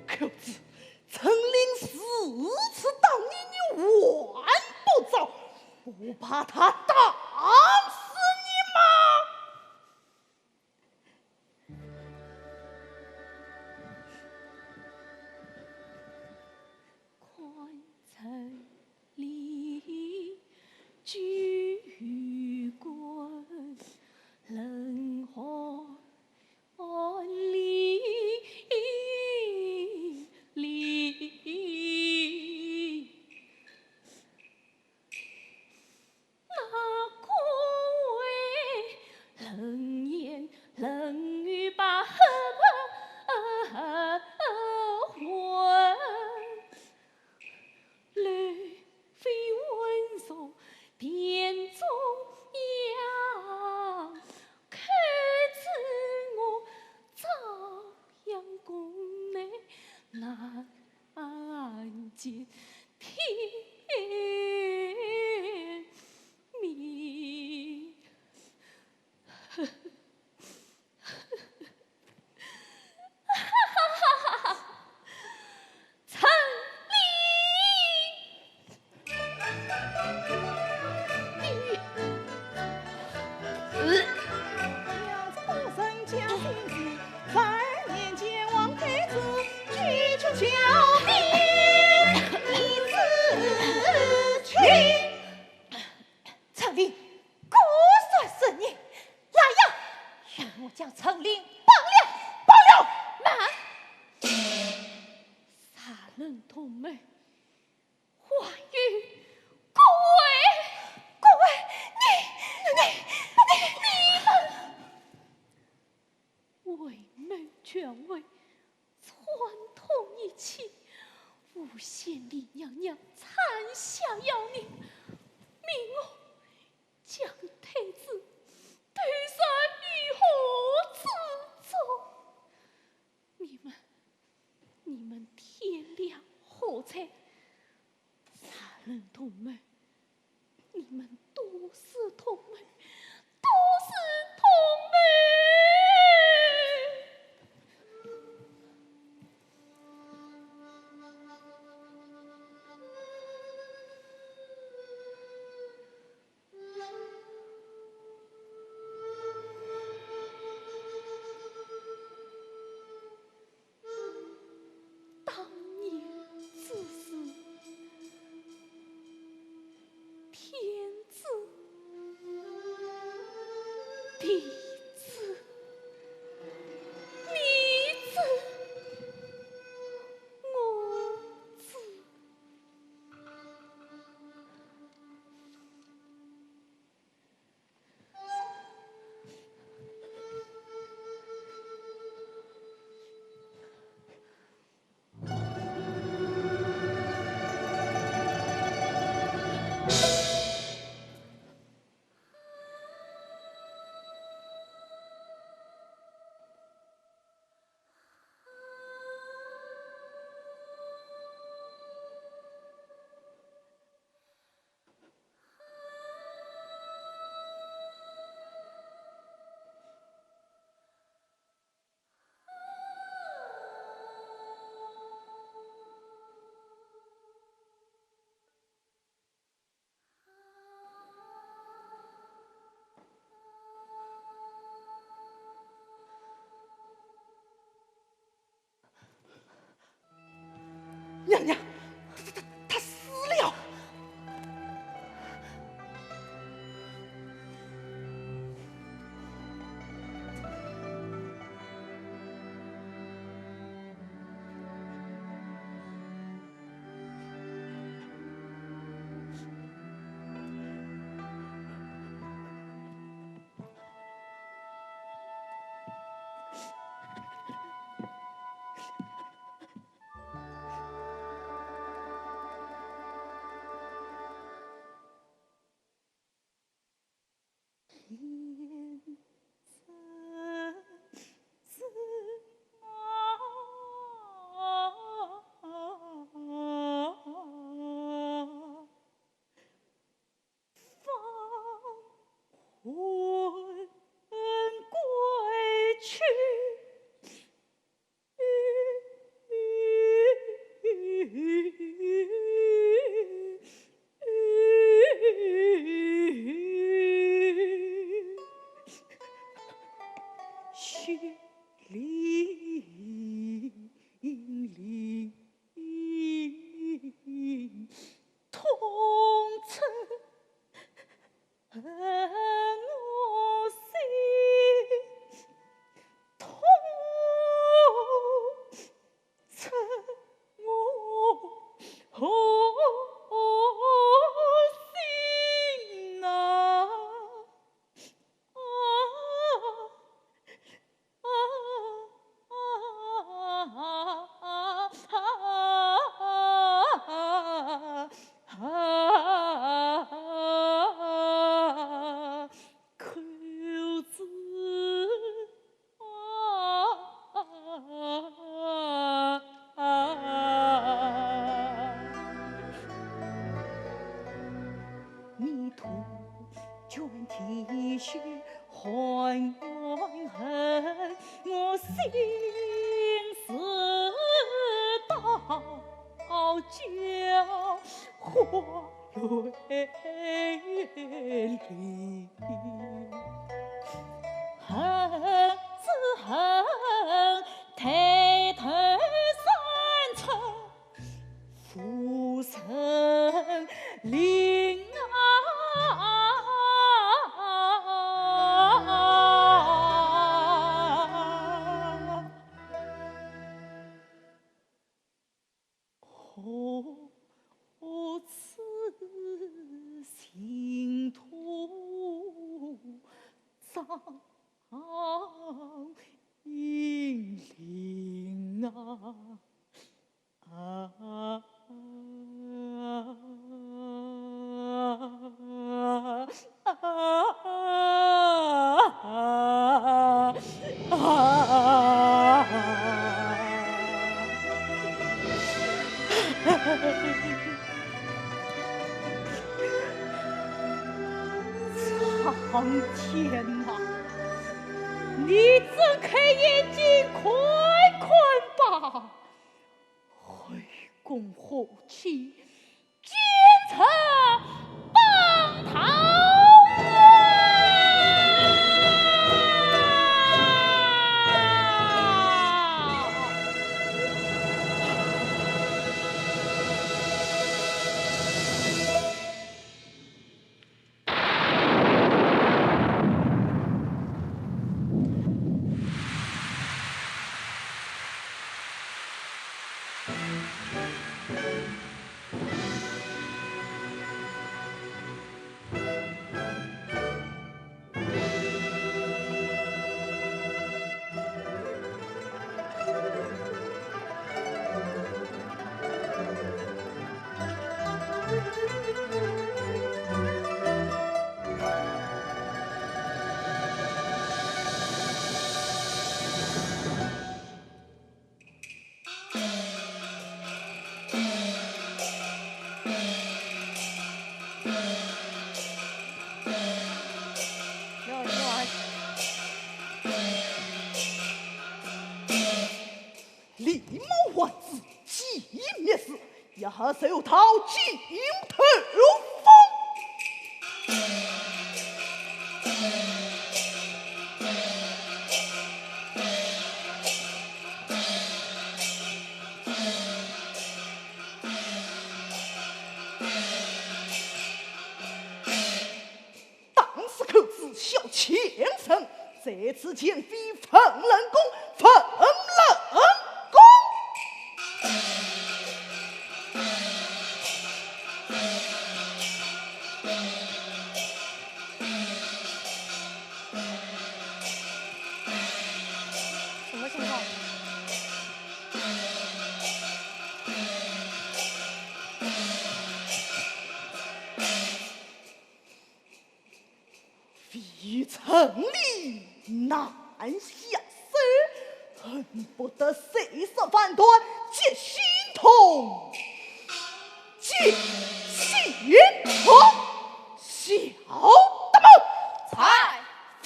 可恶，陈琳如此大义，你还不招？不怕她打死你吗？ 看这里酒馆，冷寒里里。 那个冷言冷语把恨，绿肥温柔田中央，看着我朝阳宫内难见 天明。陈琳，你，呃， 陈琳，果然是你！来呀，让我将陈琳绑了！绑了！慢！杀人同谋，还有各位，各位，你，你，你，你们！ 为谋权位，串通一气，诬陷李娘娘产下妖孽，命我将太子毒杀于河之中。你们，你们天良何在？ 杀人同谋，你们都是同谋，都是同谋！ 当年之事，天知地知，你知我知。娘娘，她她她死了！苍天哪！你睁开眼睛看看吧，后宫后妻奸臣 李某王子既已灭世，也还受到尽头风。前程，在此前非问冷宫，问冷宫。什么情况？ 非陈琳难下手，恨不得碎尸万段，皆心痛，皆心痛。小的们，在。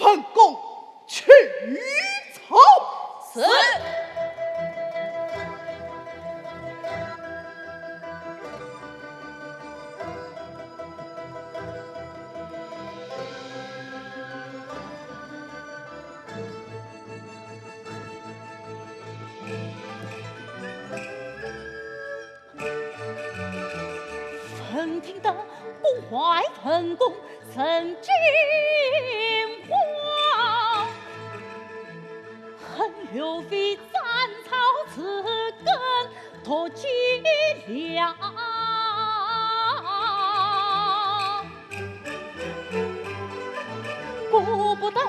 文公去草。是。 闻听得不怀文公神经慌，恨刘备斩草除根 脱节了。顾不得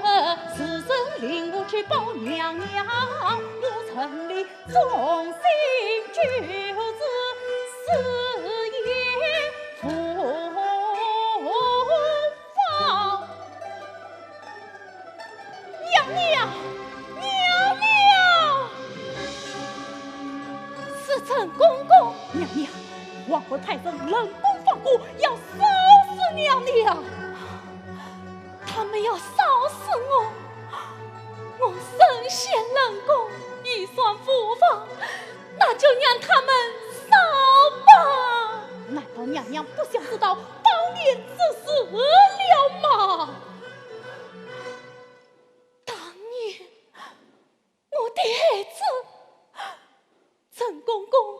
时辰令我去报娘娘，我陈琳忠心救子，死也无妨。 娘娘，娘娘！是陈公公。娘娘，皇后派人冷宫放火，要烧死娘娘。他们要烧死我，我身陷冷宫，已算无妨，那就让他们烧吧。难道娘娘不想知道当年之事了吗？ 当年，我的孩子，陈公公，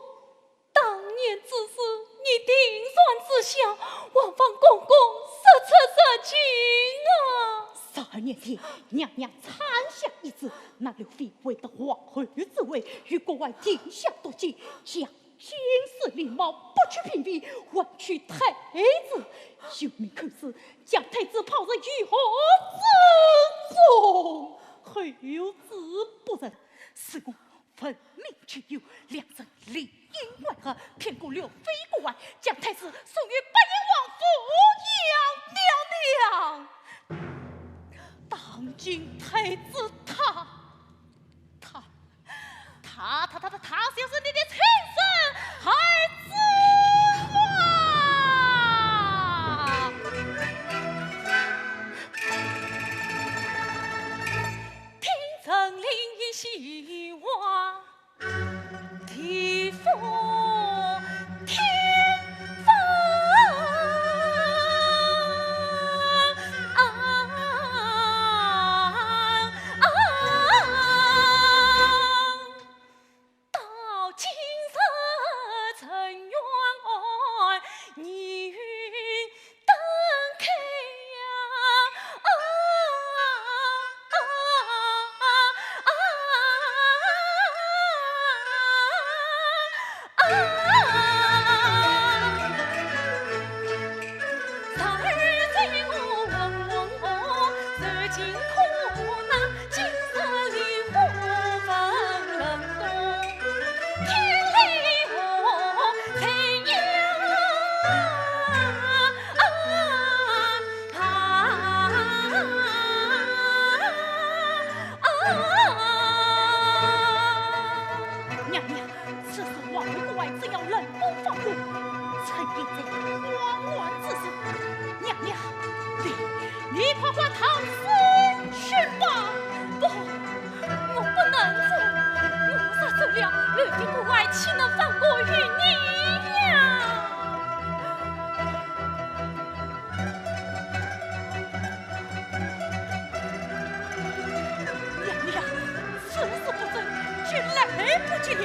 当年之事，你定然知晓，还望公公说出实情啊！十二年前，娘娘产下一子，那刘备为得皇后之位，与郭槐定下毒计，将 金丝狸猫剥去姘尾，换取太子。有名口子，将太子抛入鱼河之中，后子不仁。是我闻命救幼，两人里应外合，骗过刘备郭槐，将太子送与八贤王抚养了。当今太子他 他，他，他，他，他，他就是你的亲生儿子啊！听陈琳一席话，地覆天翻啊！ 到今日陈员外，疑云登开呀！啊，啊，啊，啊，啊，啊。 娘娘， 此事皇后郭槐正要冷宫放火，陈琳在慌乱之时。娘娘，你，你快快逃生去吧！不，我不能走，我若走了，刘备郭槐岂能放过于你呀？ 娘娘，此事不争，就来不及了。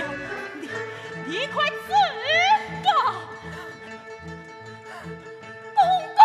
你，你快走吧。公公。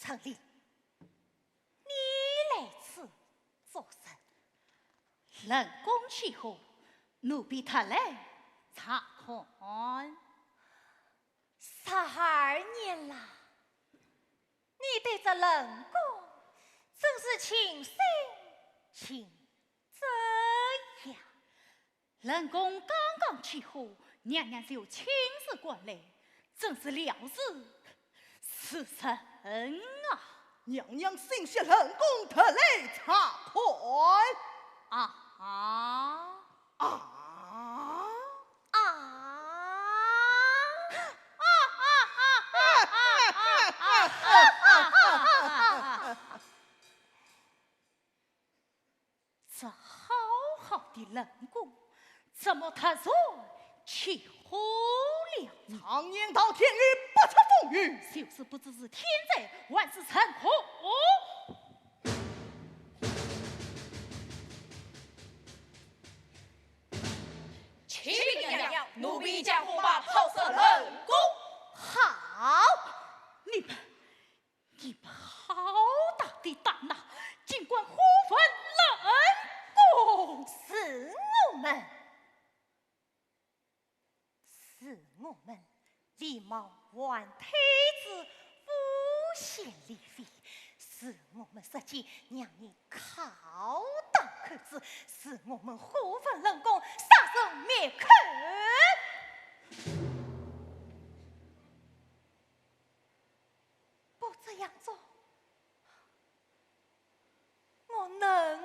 唐林，你来此作甚？冷宫起火，奴婢特来查看。十二年了，你对这冷宫真是情深情重呀。 冷宫刚刚起火，娘娘就亲自赶来，真是料事如神啊！娘娘心系冷宫，特来查看。啊啊啊！啊！这好好的冷宫，怎么突然起火了呢？常言道，天雨不测风雨。就是不知是天灾还是人祸。启禀娘娘，奴婢架火把炮烧冷宫。好，你们 你们好大的胆呐，竟敢火焚冷宫！是我们，是我们礼貌还太子，诬陷李妃，是我们设计让你敲打口子，是我们火焚冷宫，杀人灭口。 不这样做，我能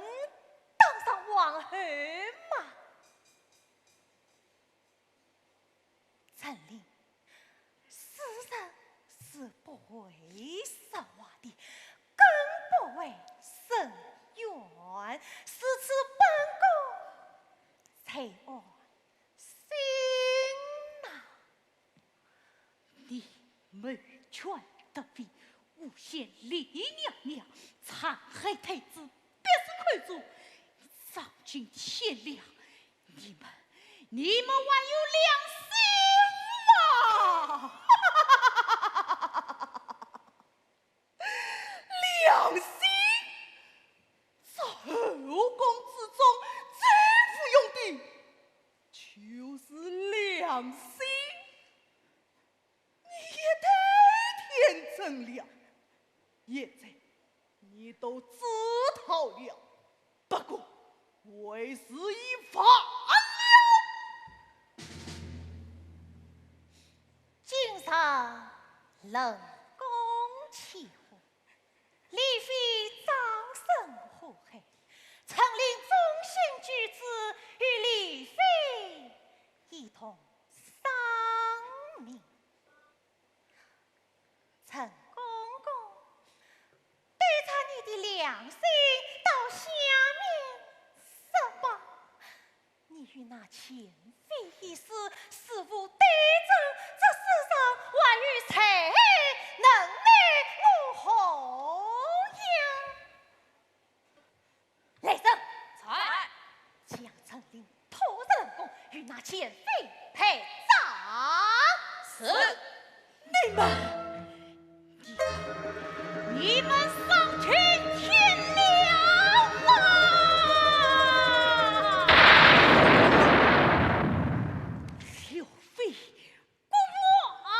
当上皇后吗？陈琳，世人是不会说话的，更不会伸冤，如此本宫才安心呐。 你谋权夺位，诬陷李娘娘，残害太子，逼死寇珠，丧尽天良，你们，你们还有良心吗？ 良心？这后宫之中最无用的，就是良心。你也太天真了，现在你都知道了，不过为时已晚了。 今日冷宫起火，李妃葬身火海，陈琳忠心举子与李妃一同丧命。陈公公，对照你的良心，到下面说吧。 你与那前妃一死，似乎对证这世上还有谁能奈我何呀？来人！在。将陈琳拖入冷宫，与那前妃陪葬。是。 你们，你们，你们丧尽天良啊！刘妃，滚开！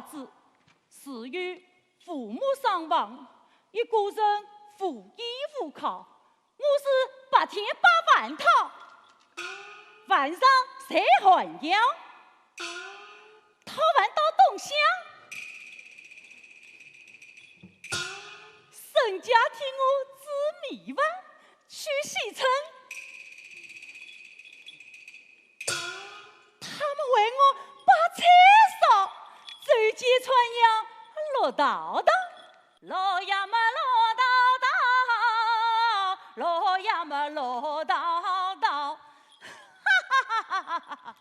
子，自幼父母双亡，一个人无依无靠。我是白天拜饭讨，晚上晒寒窑，讨饭到东乡，人家替我煮米饭去洗尘。 他们为我把柴烧，走街串巷落倒倒。落呀么落倒倒，落呀么落倒倒。哈哈哈哈哈哈！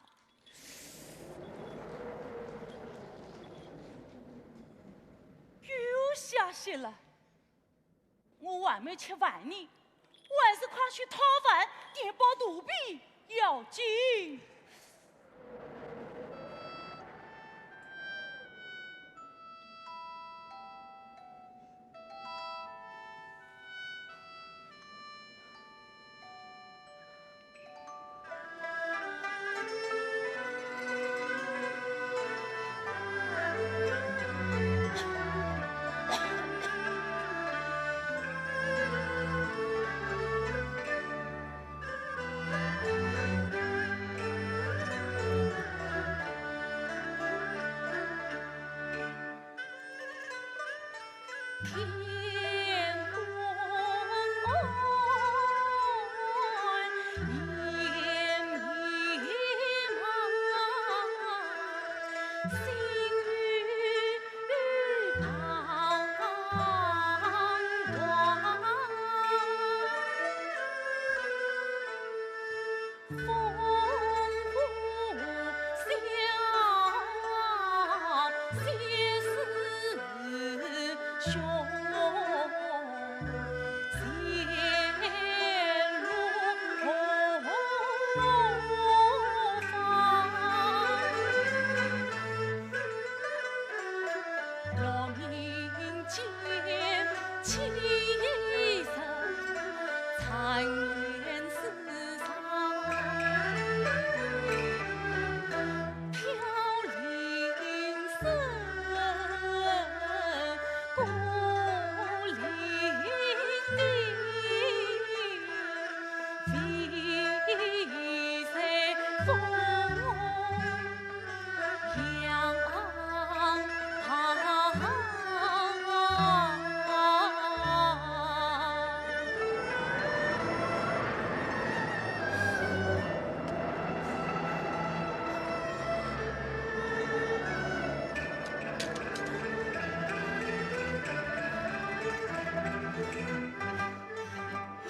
又下雪了。 我还没吃饭呢，还是快去讨饭，填饱肚皮要紧。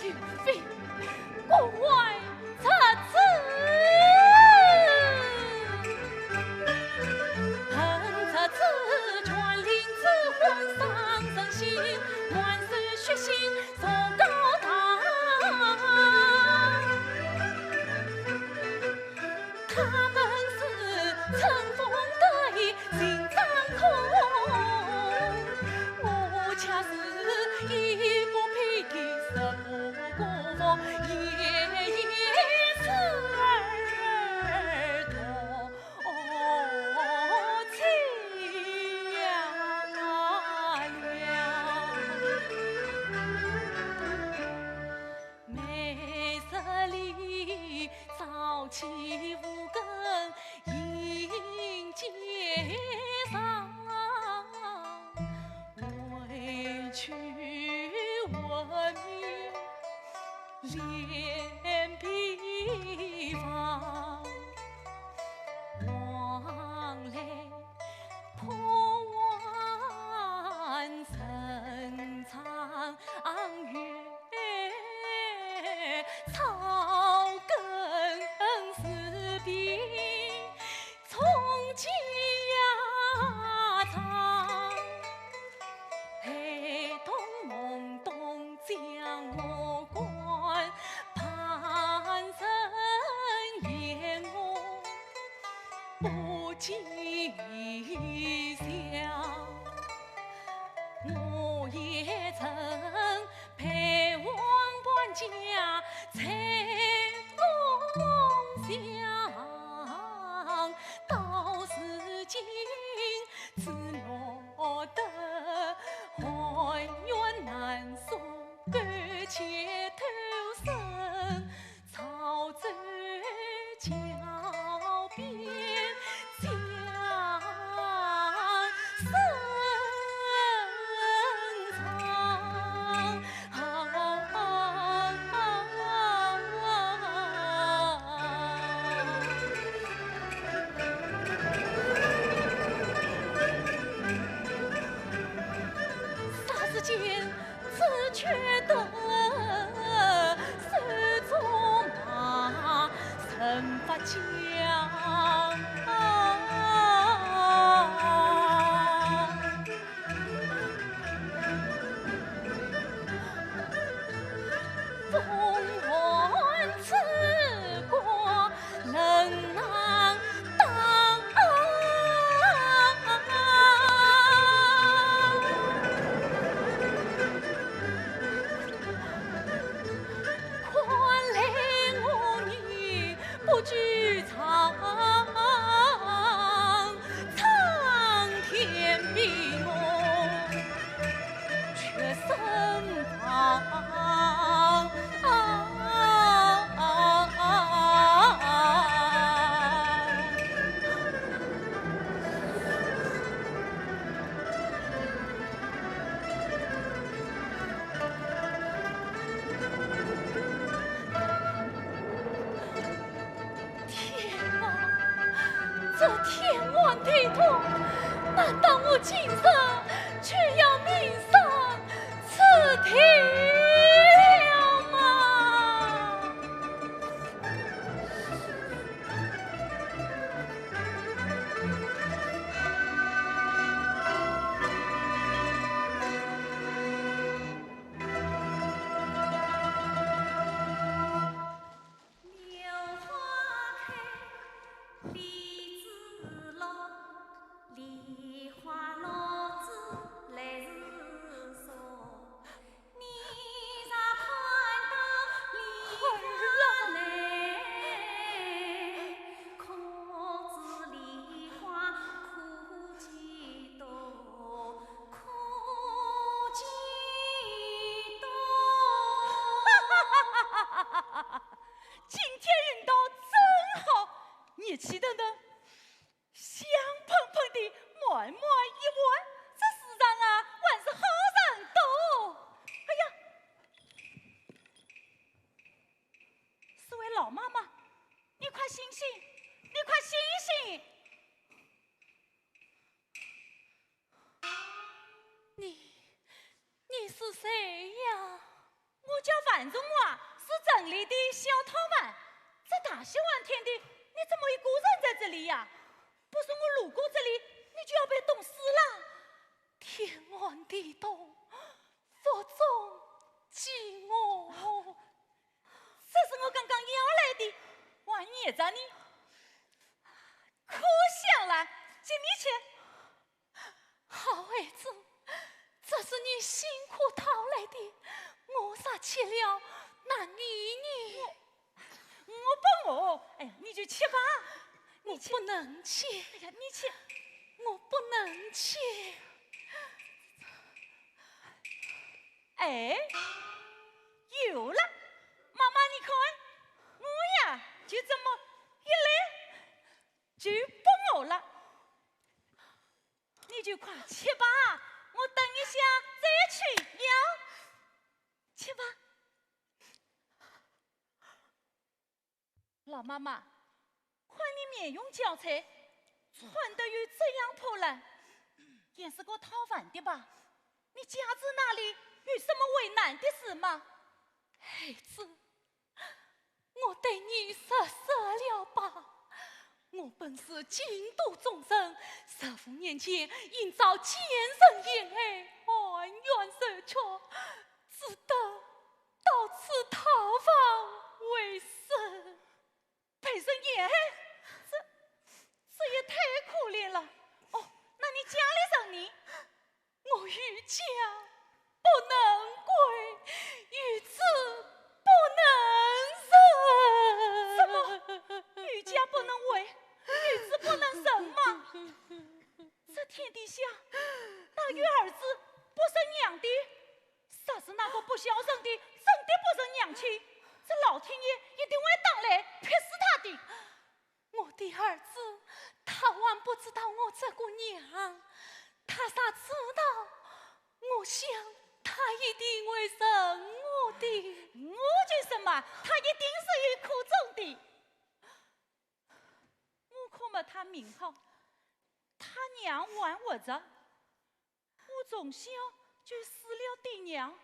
刘备，国外出子。恨出子，全令子，换上人心，满是血腥，坐高堂。 他们是乘风得意，心张空。我却是衣不披衣，食不果腹，夜夜思儿多情呀。 梅室里，朝气暮更迎接上，回去闻名连皮房。往来破碗，深藏于 草根是比从前呀长。孩童懵懂将我管，旁人言却得手中马，人发将。风寒之国，冷难当。 看来我也不知长，苍天比我却身旁。 天啊，这天寒地冻，难道我今生就要命丧此地了吗？ 今天运道真好，热气腾腾，香喷喷的，满满一碗，这世上啊，还是好人多。哎呀，是位老妈妈，你快醒醒，你快醒醒！ 你，你是谁呀？我叫樊仲华，是城里的小讨饭。这大雪寒天的，你怎么一个人在这里呀？不是我路过这里，你就要被冻死了。天寒地冻，福中积祸。这是我刚刚要来的，还热着呢。可想了，给你吃。 好孩子，这是你辛苦讨来的，我若吃了，那你呢？我，我不饿。哎呀，你就吃吧，你吃。我不能吃。哎呀，你吃。我不能吃。哎，有了，妈妈你看，我呀，就这么一来，就不饿了。 你就快吃吧，我等一下再去要。吃吧。老妈妈，看你面容憔悴，穿得又这样破烂，也是个讨饭的吧？你家子那里有什么为难的事吗？孩子， 我对你说说了吧，我本是京都中人，十五年前因遭奸人陷害，含冤受屈，只得到此讨饭为生。被人陷害？这，这也太可怜了。哦，那你家里人呢？ 我与家不能归，与子不能生。什么？与家不能归，与子不能生吗？这天底下哪有儿子不生娘的？若是那个不孝顺的，真的不成娘亲，这老天爷一定会打雷劈死他的。 我的儿子，他还不知道我这个娘，他若知道，我想他一定会恨我的。我就说嘛，他一定是有苦衷的。我可没他命好，他娘还活着， 我从小就失了爹娘，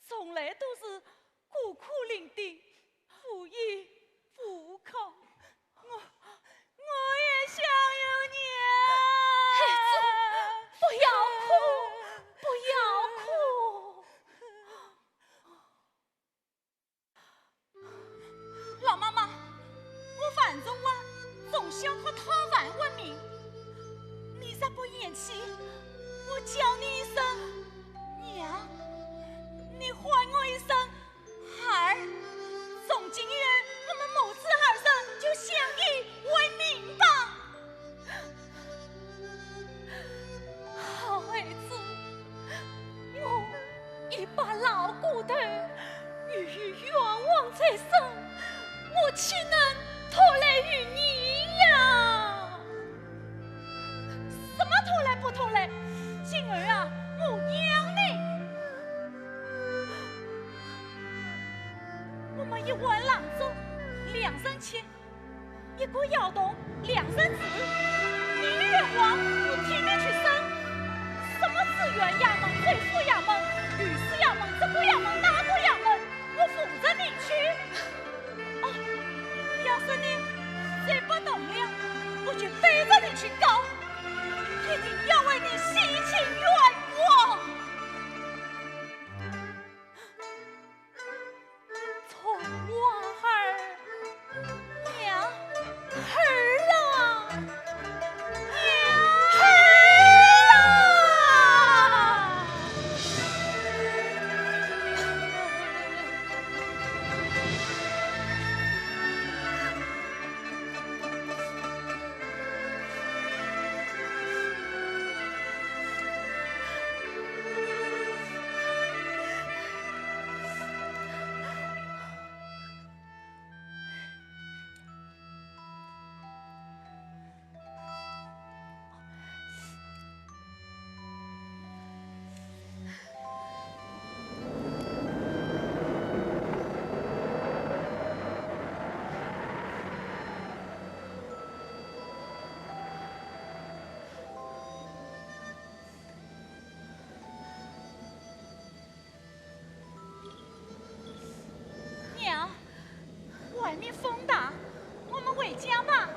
从来都是孤苦伶仃，无依无靠。我，我也想有娘。孩子，不要哭，不要哭。 老妈妈，我樊仲华从小靠讨饭闻名，你若不嫌弃，我叫你一声娘，你唤我一声孩儿，从今以后我们母子二人就相依为命吧。 好孩子，我一把老骨头，又有冤枉在身，我岂能托赖于你呀？什么托赖不托赖？今儿啊，我养你。我们一碗郎粥，两升钱， 一个窑洞，两升纸，你的愿望我替你去申。什么知县衙门、知府衙门、御史衙门、这个衙门、那个衙门，我扶着你去。哦，要是你再不动了，我就背着你去告，一定要为你洗清冤枉。 春花儿，娘儿啊，娘儿啊！娘，外面风大，我们回家吧。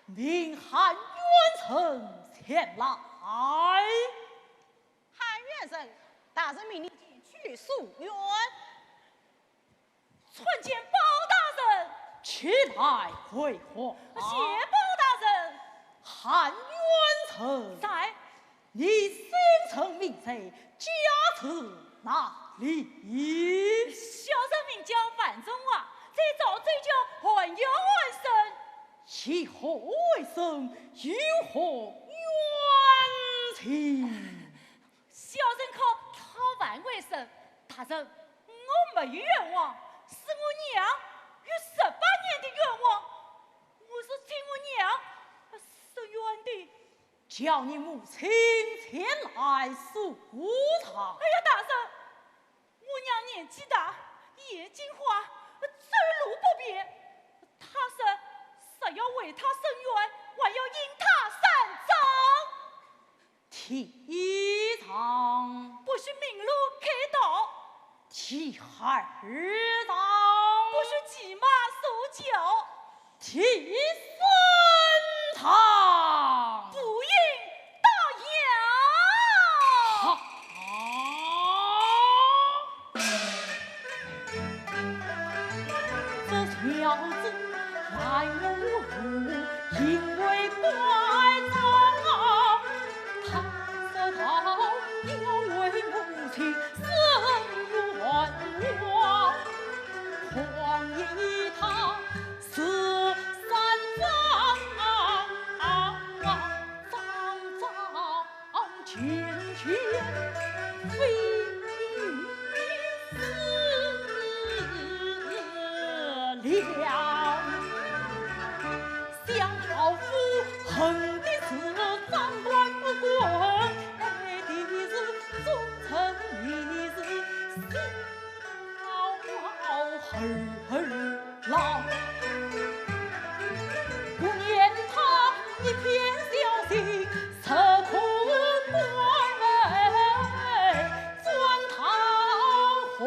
命韩元成前来。韩元成，大人命你前去诉冤。参见包大人。起来回话。谢包大人。韩元成。在。你姓甚名谁，家住哪里？小人名叫樊仲华，在潮州叫韩元成。 以何为生，有何冤情？小人靠讨饭为生，大人，我没有冤枉，是我娘有十八年的冤枉，我是替我娘伸冤的。叫你母亲前来诉状。哎呀，大人， 我娘年纪大，眼睛花，走路不便。她说，若要为她伸冤，还要引她上堂。第一状。不许鸣锣开道。第二状。不许骑马饮酒。 第三状。不应打扰。好。这条子来我路，因为官长，他说道要为母亲伸冤枉，况且他 是三桩桩件件非一事了。想老夫恨的是长官不公，爱的是忠臣，你是小儿 老，不念他一片孝心，实可怪转堂还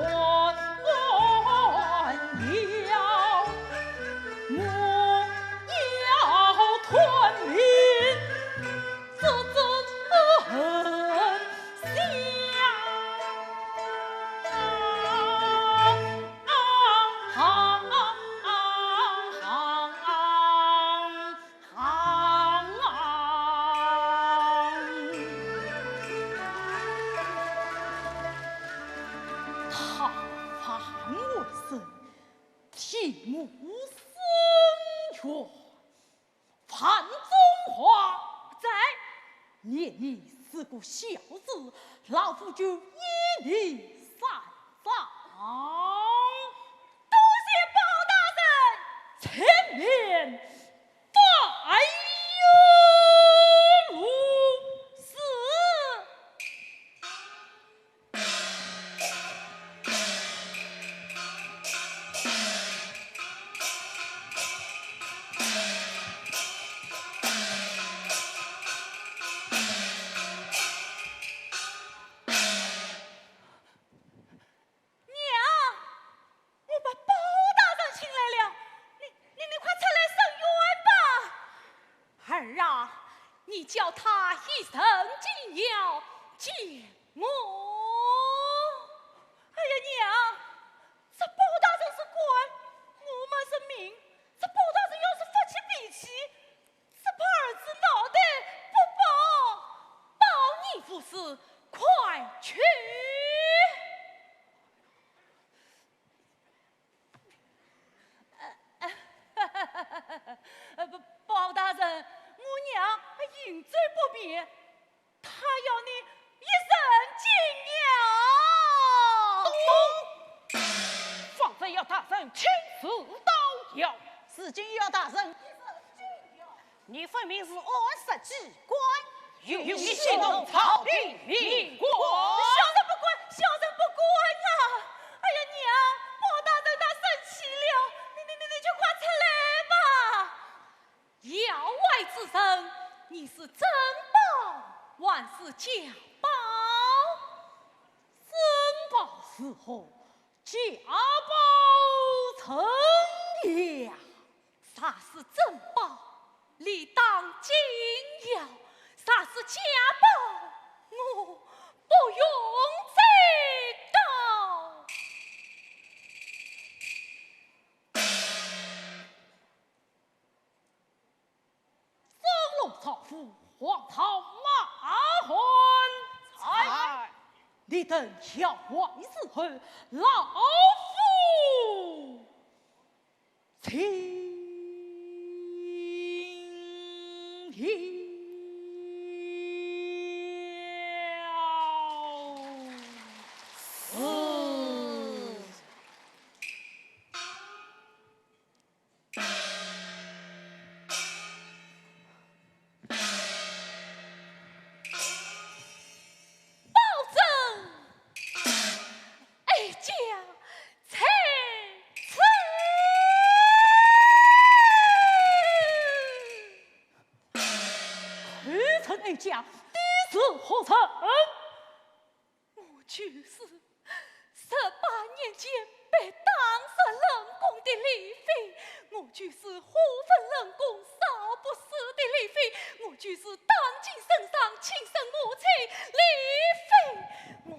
要，我要断命。 这真很像。他樊为生，替母伸冤。 樊仲华。在。念你是个孝子，老夫就依你三桩。多谢包大人。前面带路。是。 娘，我把包大人请来了，你、你、你快出来伸冤吧。儿啊，你叫他一声进窑见我。哎呀，娘，这包大人是官，我们是民，这包大人要是发起脾气， 只怕儿子脑袋不保。保你无事，快去。呃，包大人，我娘行走不便， 他要你一声进窑。咚！方才要大人亲自到窑，如今要大人一声进窑。你分明是暗设机关，有意戏弄朝廷命官。小人不敢，小人不敢啊！哎呀，娘，包大人他生气了，你、你、你、你就快出来吧。 窑外之人，你是真包还是假包？真包如何？假包怎样？啥是真包？你紧要，若是家暴，我不用再告。张龙赵虎，黄巢马汉。在。你等交还之后，老夫请二家，你是何人？我就是十八年前被打入冷宫的李妃，我就是花粉冷宫烧不死的李妃，我就是当今圣上亲生母亲李妃。我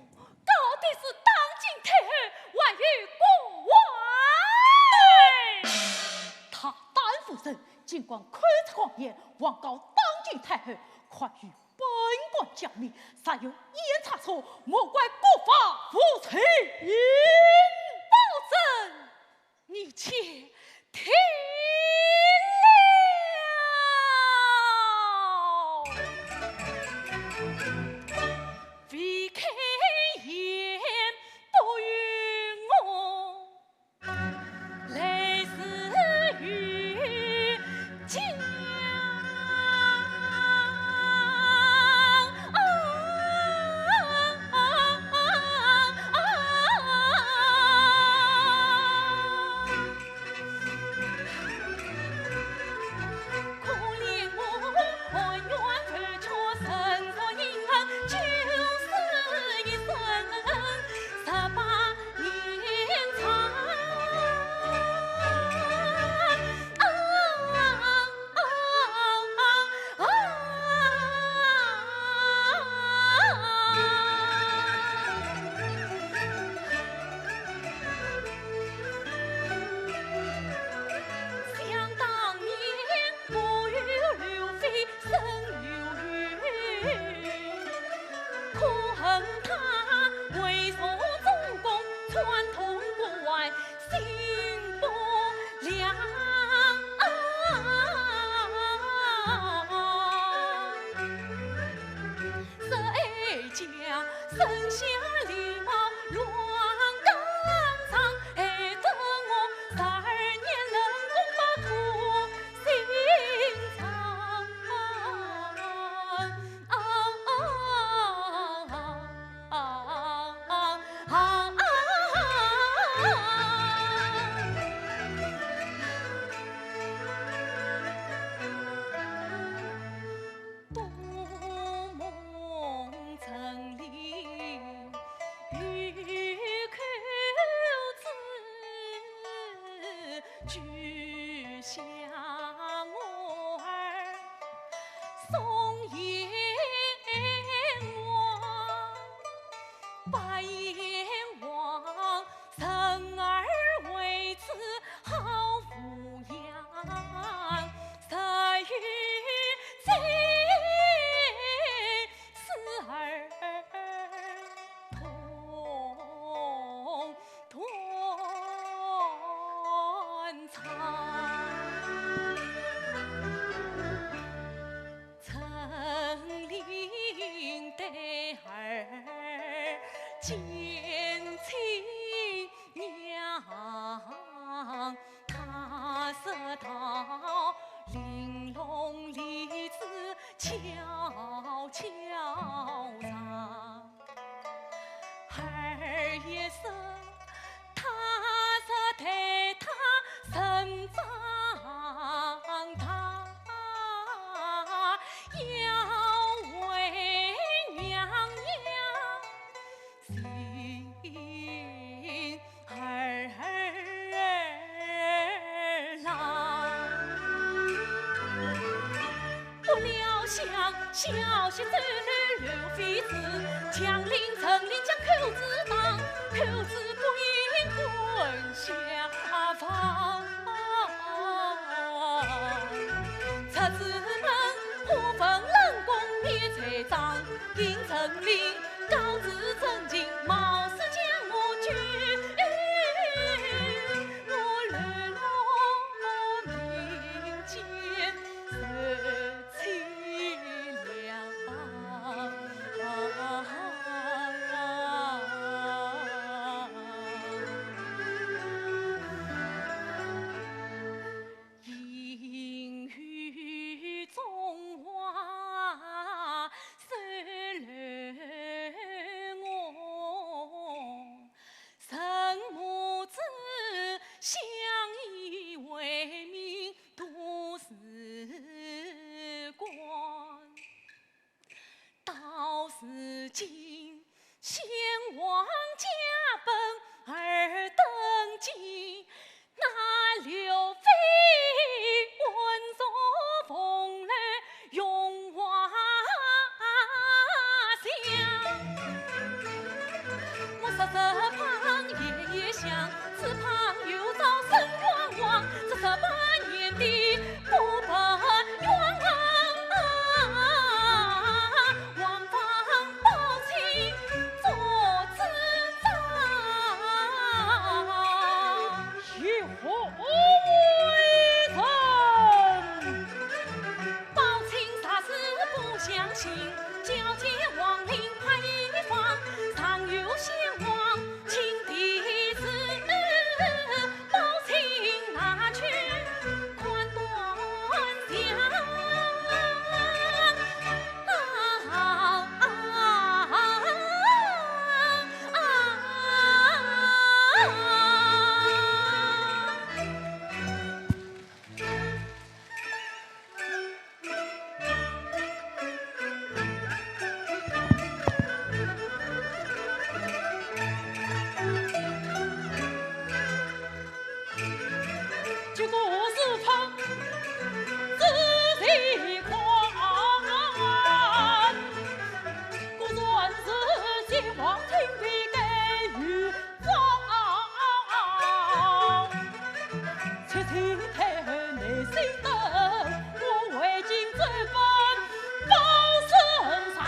告的是当今太后，还有各位。他胆无人，竟敢口出狂言，妄告当今太后，快与本官讲明，若有一言差错，莫怪国法无情。包拯，你且听了。未开言不与我 来世与家。小婿走路刘妃子，将令陈琳将扣子打，扣子不应滚下房。出子门，花粉冷宫一彩妆，迎陈琳告知陈琳，冒死将我救，我流落民间。 受凄凉。应与中华守楼翁，人母子相依为命 度时光。到如今，先王驾崩二登基，那刘妃稳坐凤楼荣华 我十日旁夜夜想，只盼有朝生冤枉，这十八年的不白冤枉。王法包青做主张。 是何为人？包青啥事不相信，交接王令怕一方，常有先王请的事，包青拿去看断详。 这个是他自己看，果然是先王亲笔盖玉章。七千太后内心灯，我回京奏本包圣上。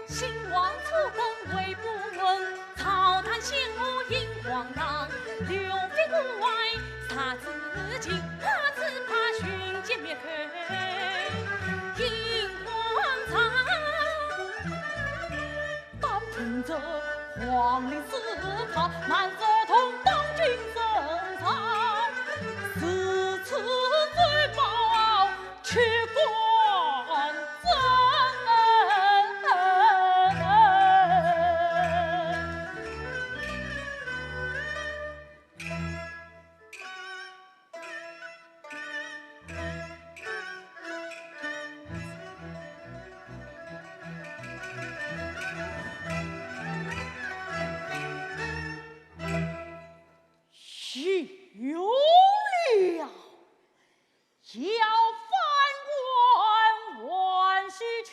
先王初登位不稳，朝堂陷落英皇堂，刘备故外杀子敬，怕只怕寻奸灭口英皇朝。当听着皇令四塔，难则同当今圣上，如此罪报 去官真。休了。 要翻案还须求，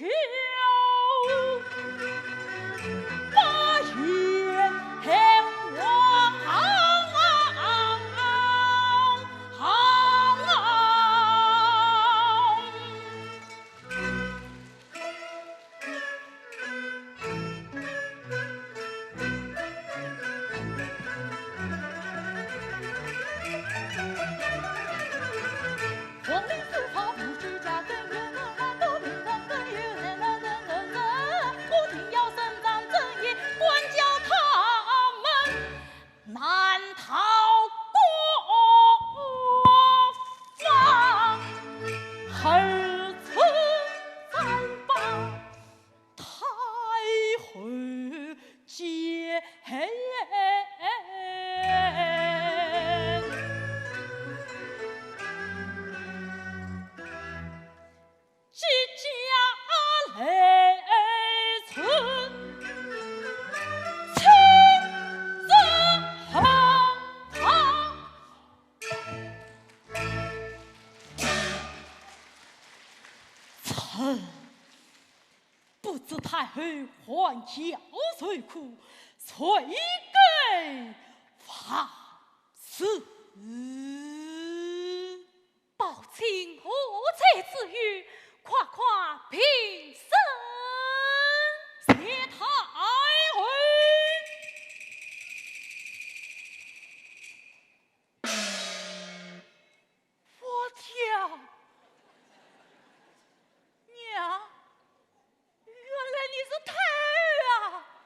八贤王。嗯，不知太后寒窑受苦，谁敢发誓？宝卿何罪之有？快快平身。谢太后。 我跳！娘，原来你是太后啊！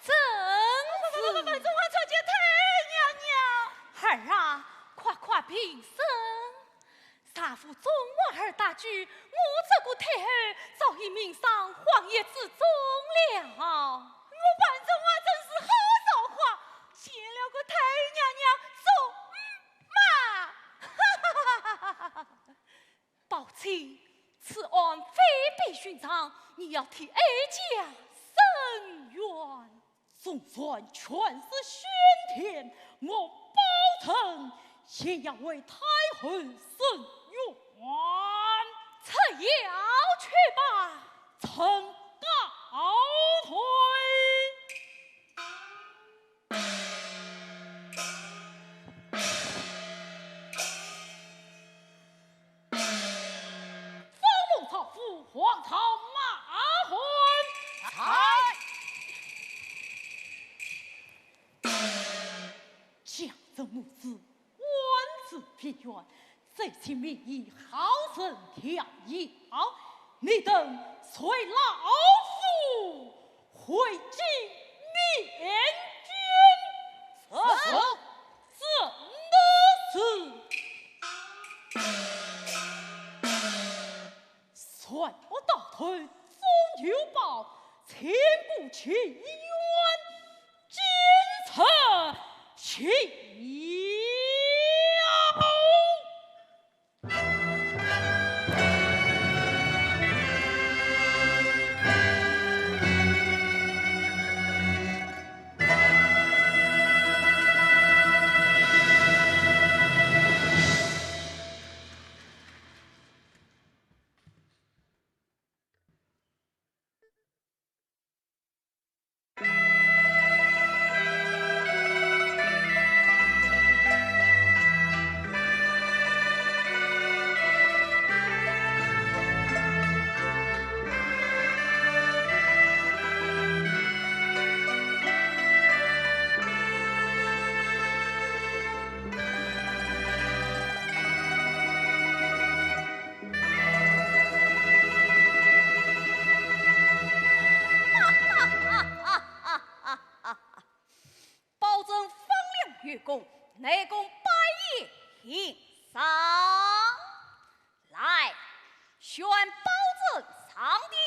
正是。不，不，不，不，万岁万岁，太后娘娘！儿啊，快快平身。丈夫中华儿大举，我这个太后早已命丧荒野之中了。我万岁万岁，真是好造化，见了个太后娘娘，做 妈！宝卿，此案非比寻常，你要替哀家伸冤。纵然权势熏天，我宝称也要为太后伸冤。出轿去吧。臣告退。 将这母子关至边远，这起名医好生调药，你等随老夫回京面君。是。正是。 善恶到头终有报，千古奇冤，今日揭晓。包拯方量有功，内功百医上。来，宣包拯上殿。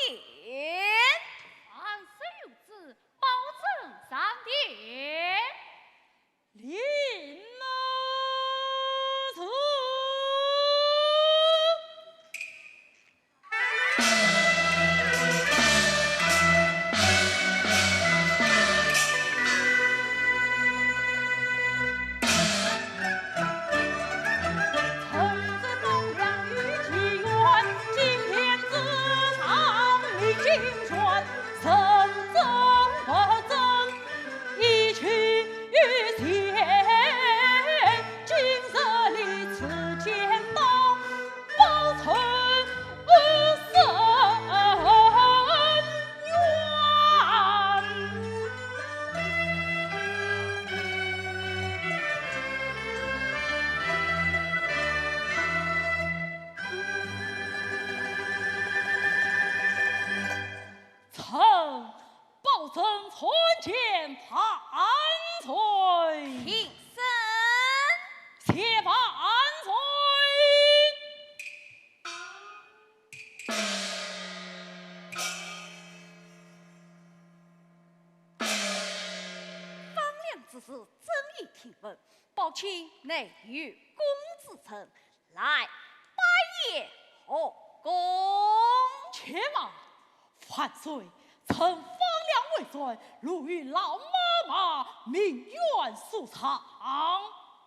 万岁有旨，包拯上殿。 领旨。臣这忠良与其冤，今天之上，你竟然认真不认？ 一去以前，今日你只见到包拯伸冤。 臣包拯参见万岁。平身。谢万岁。方量之事，朕已听闻，包卿乃有功之臣， 来，拜谒后宫。且慢，万岁，臣方量未遂，路遇老妈妈，命冤诉状。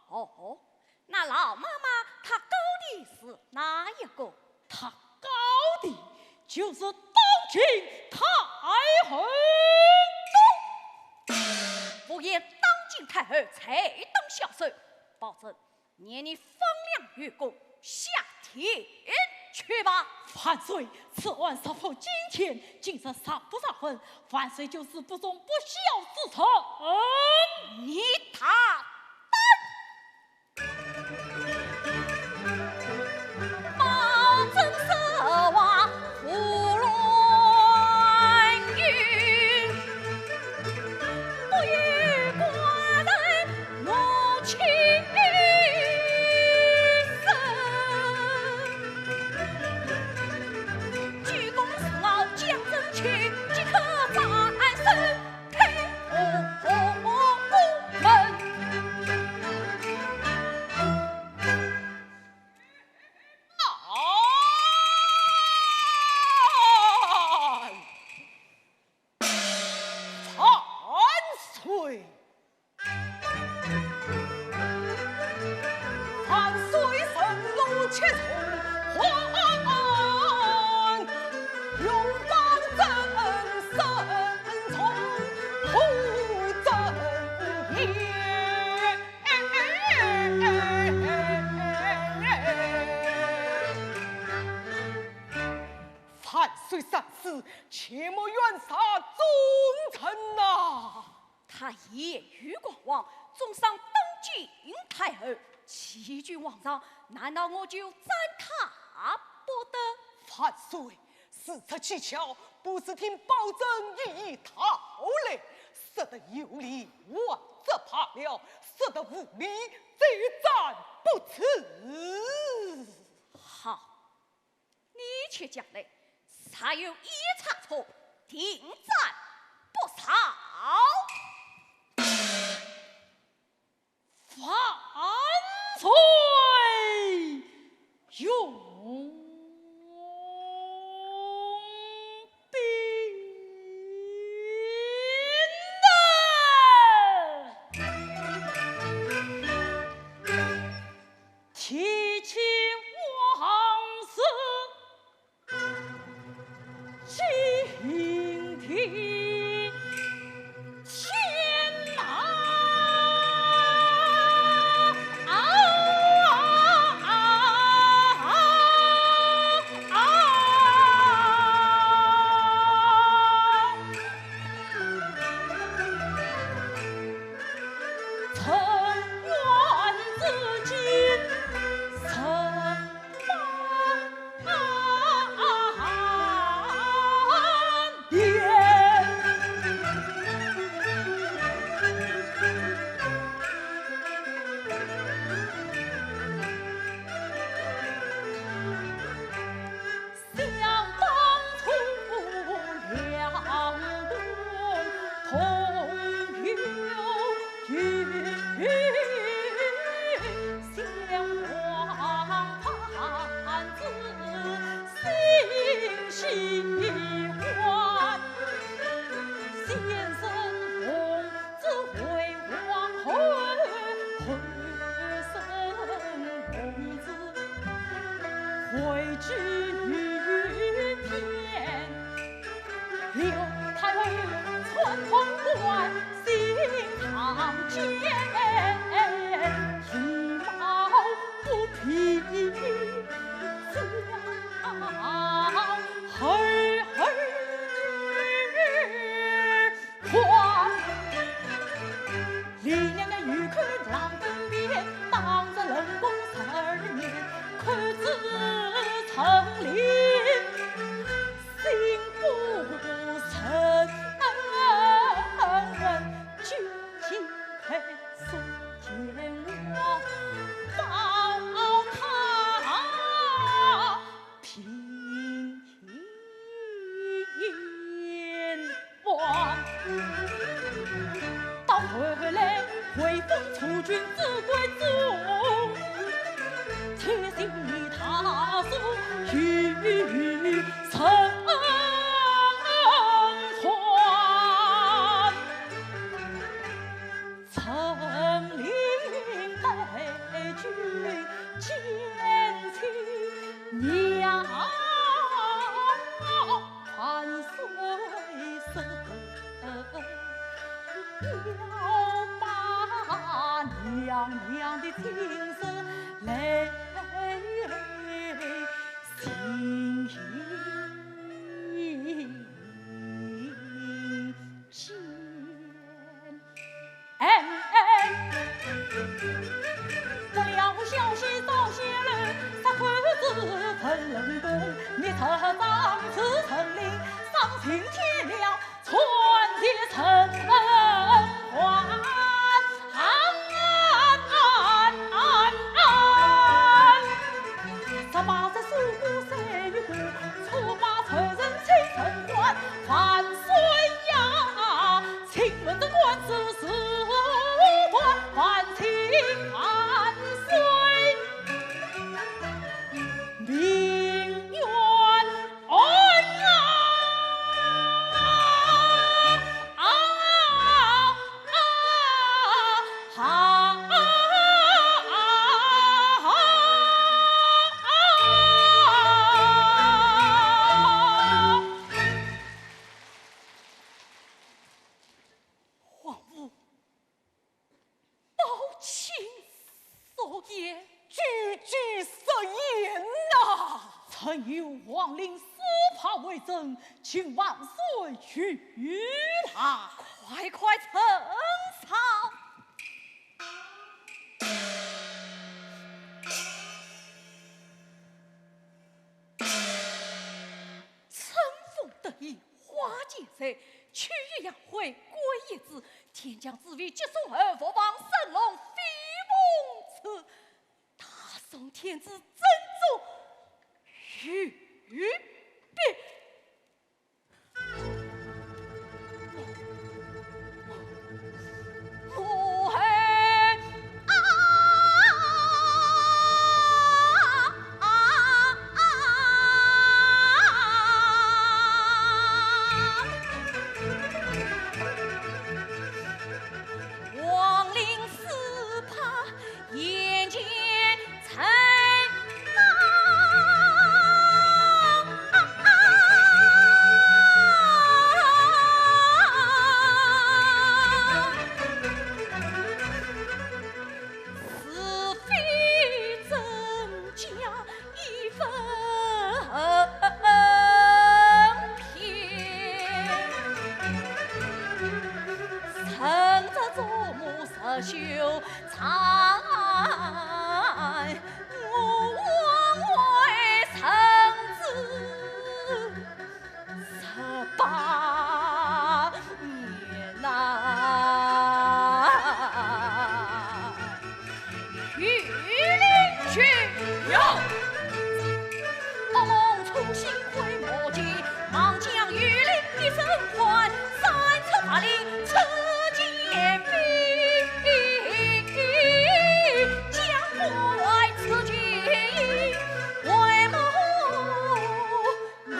哦，那老妈妈她告的是哪一个？她告的就是当今太后。不言当今太后，才当下手，保证念你方良有功，下殿去吧。万岁，此案直赴金殿，今日上不上问，万岁就是不忠不孝之臣。你大胆！ 万岁！万岁！臣奴且从还，永保朕身从不正也。万岁三思，切莫冤杀忠臣呐！他言语狂妄，重伤当今太后，欺君罔上，难道我就斩他不得？万岁，事出蹊跷，不是听包拯一一道来，说得有理，还则罢了，说得无理，罪斩不辞。好， 你且讲来，若有一差错，定斩不饶。万岁容禀啊！ 提起往事，惊天呐！啊！今天了，传的人还。十八岁守寡谁有过，初八成人谁曾还？万岁呀，请问这官司是断，万请万岁。 命冤案啊！啊啊啊啊！王母， 包卿所言，句句实言呐。臣有皇陵司法为证，请万岁御判。快快呈上。春风得意花溅蕊，秋雨阳辉桂叶紫，天降紫微接送后，伏望神龙飞凤翅，大宋天子真宗御笔。 王陵司法眼前成。是非真假已分辨，趁着祖母十九 在，我为臣子十八年呐。御林军有。 恶梦初醒回魔界，望将御林的生还，三尺八里出剑兵，将关此去为母命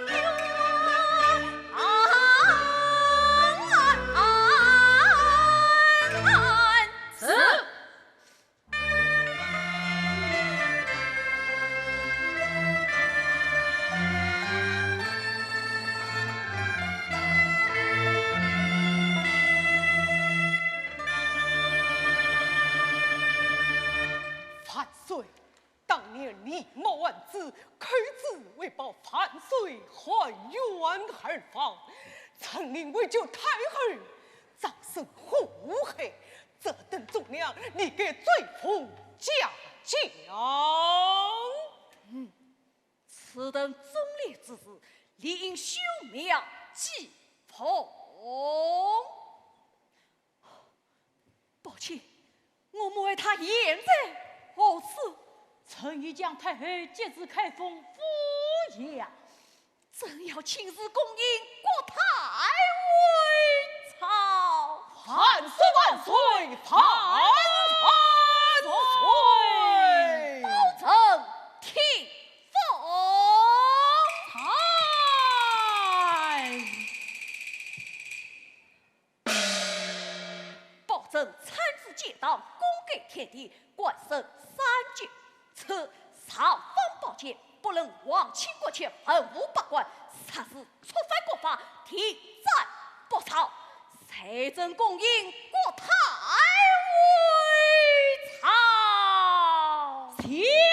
冤。是。 万岁，当年李某案子，寇珠为保万岁含冤而亡，陈琳为救太后， 遭受祸害，这等忠良，理该追封嘉奖。嗯，此等忠烈之士，理应修庙祭奉。包卿，我们为他现在何事？臣已将太后接至开封抚养。 朕要亲自恭迎国太回朝。万岁万岁万万岁！包拯听封。在。 包拯参知建党，功盖天地，官升三级。此尚方宝剑，不论皇亲国戚、文武百官，若是触犯国法，定斩不赦。罪臣恭迎国太回朝。谢。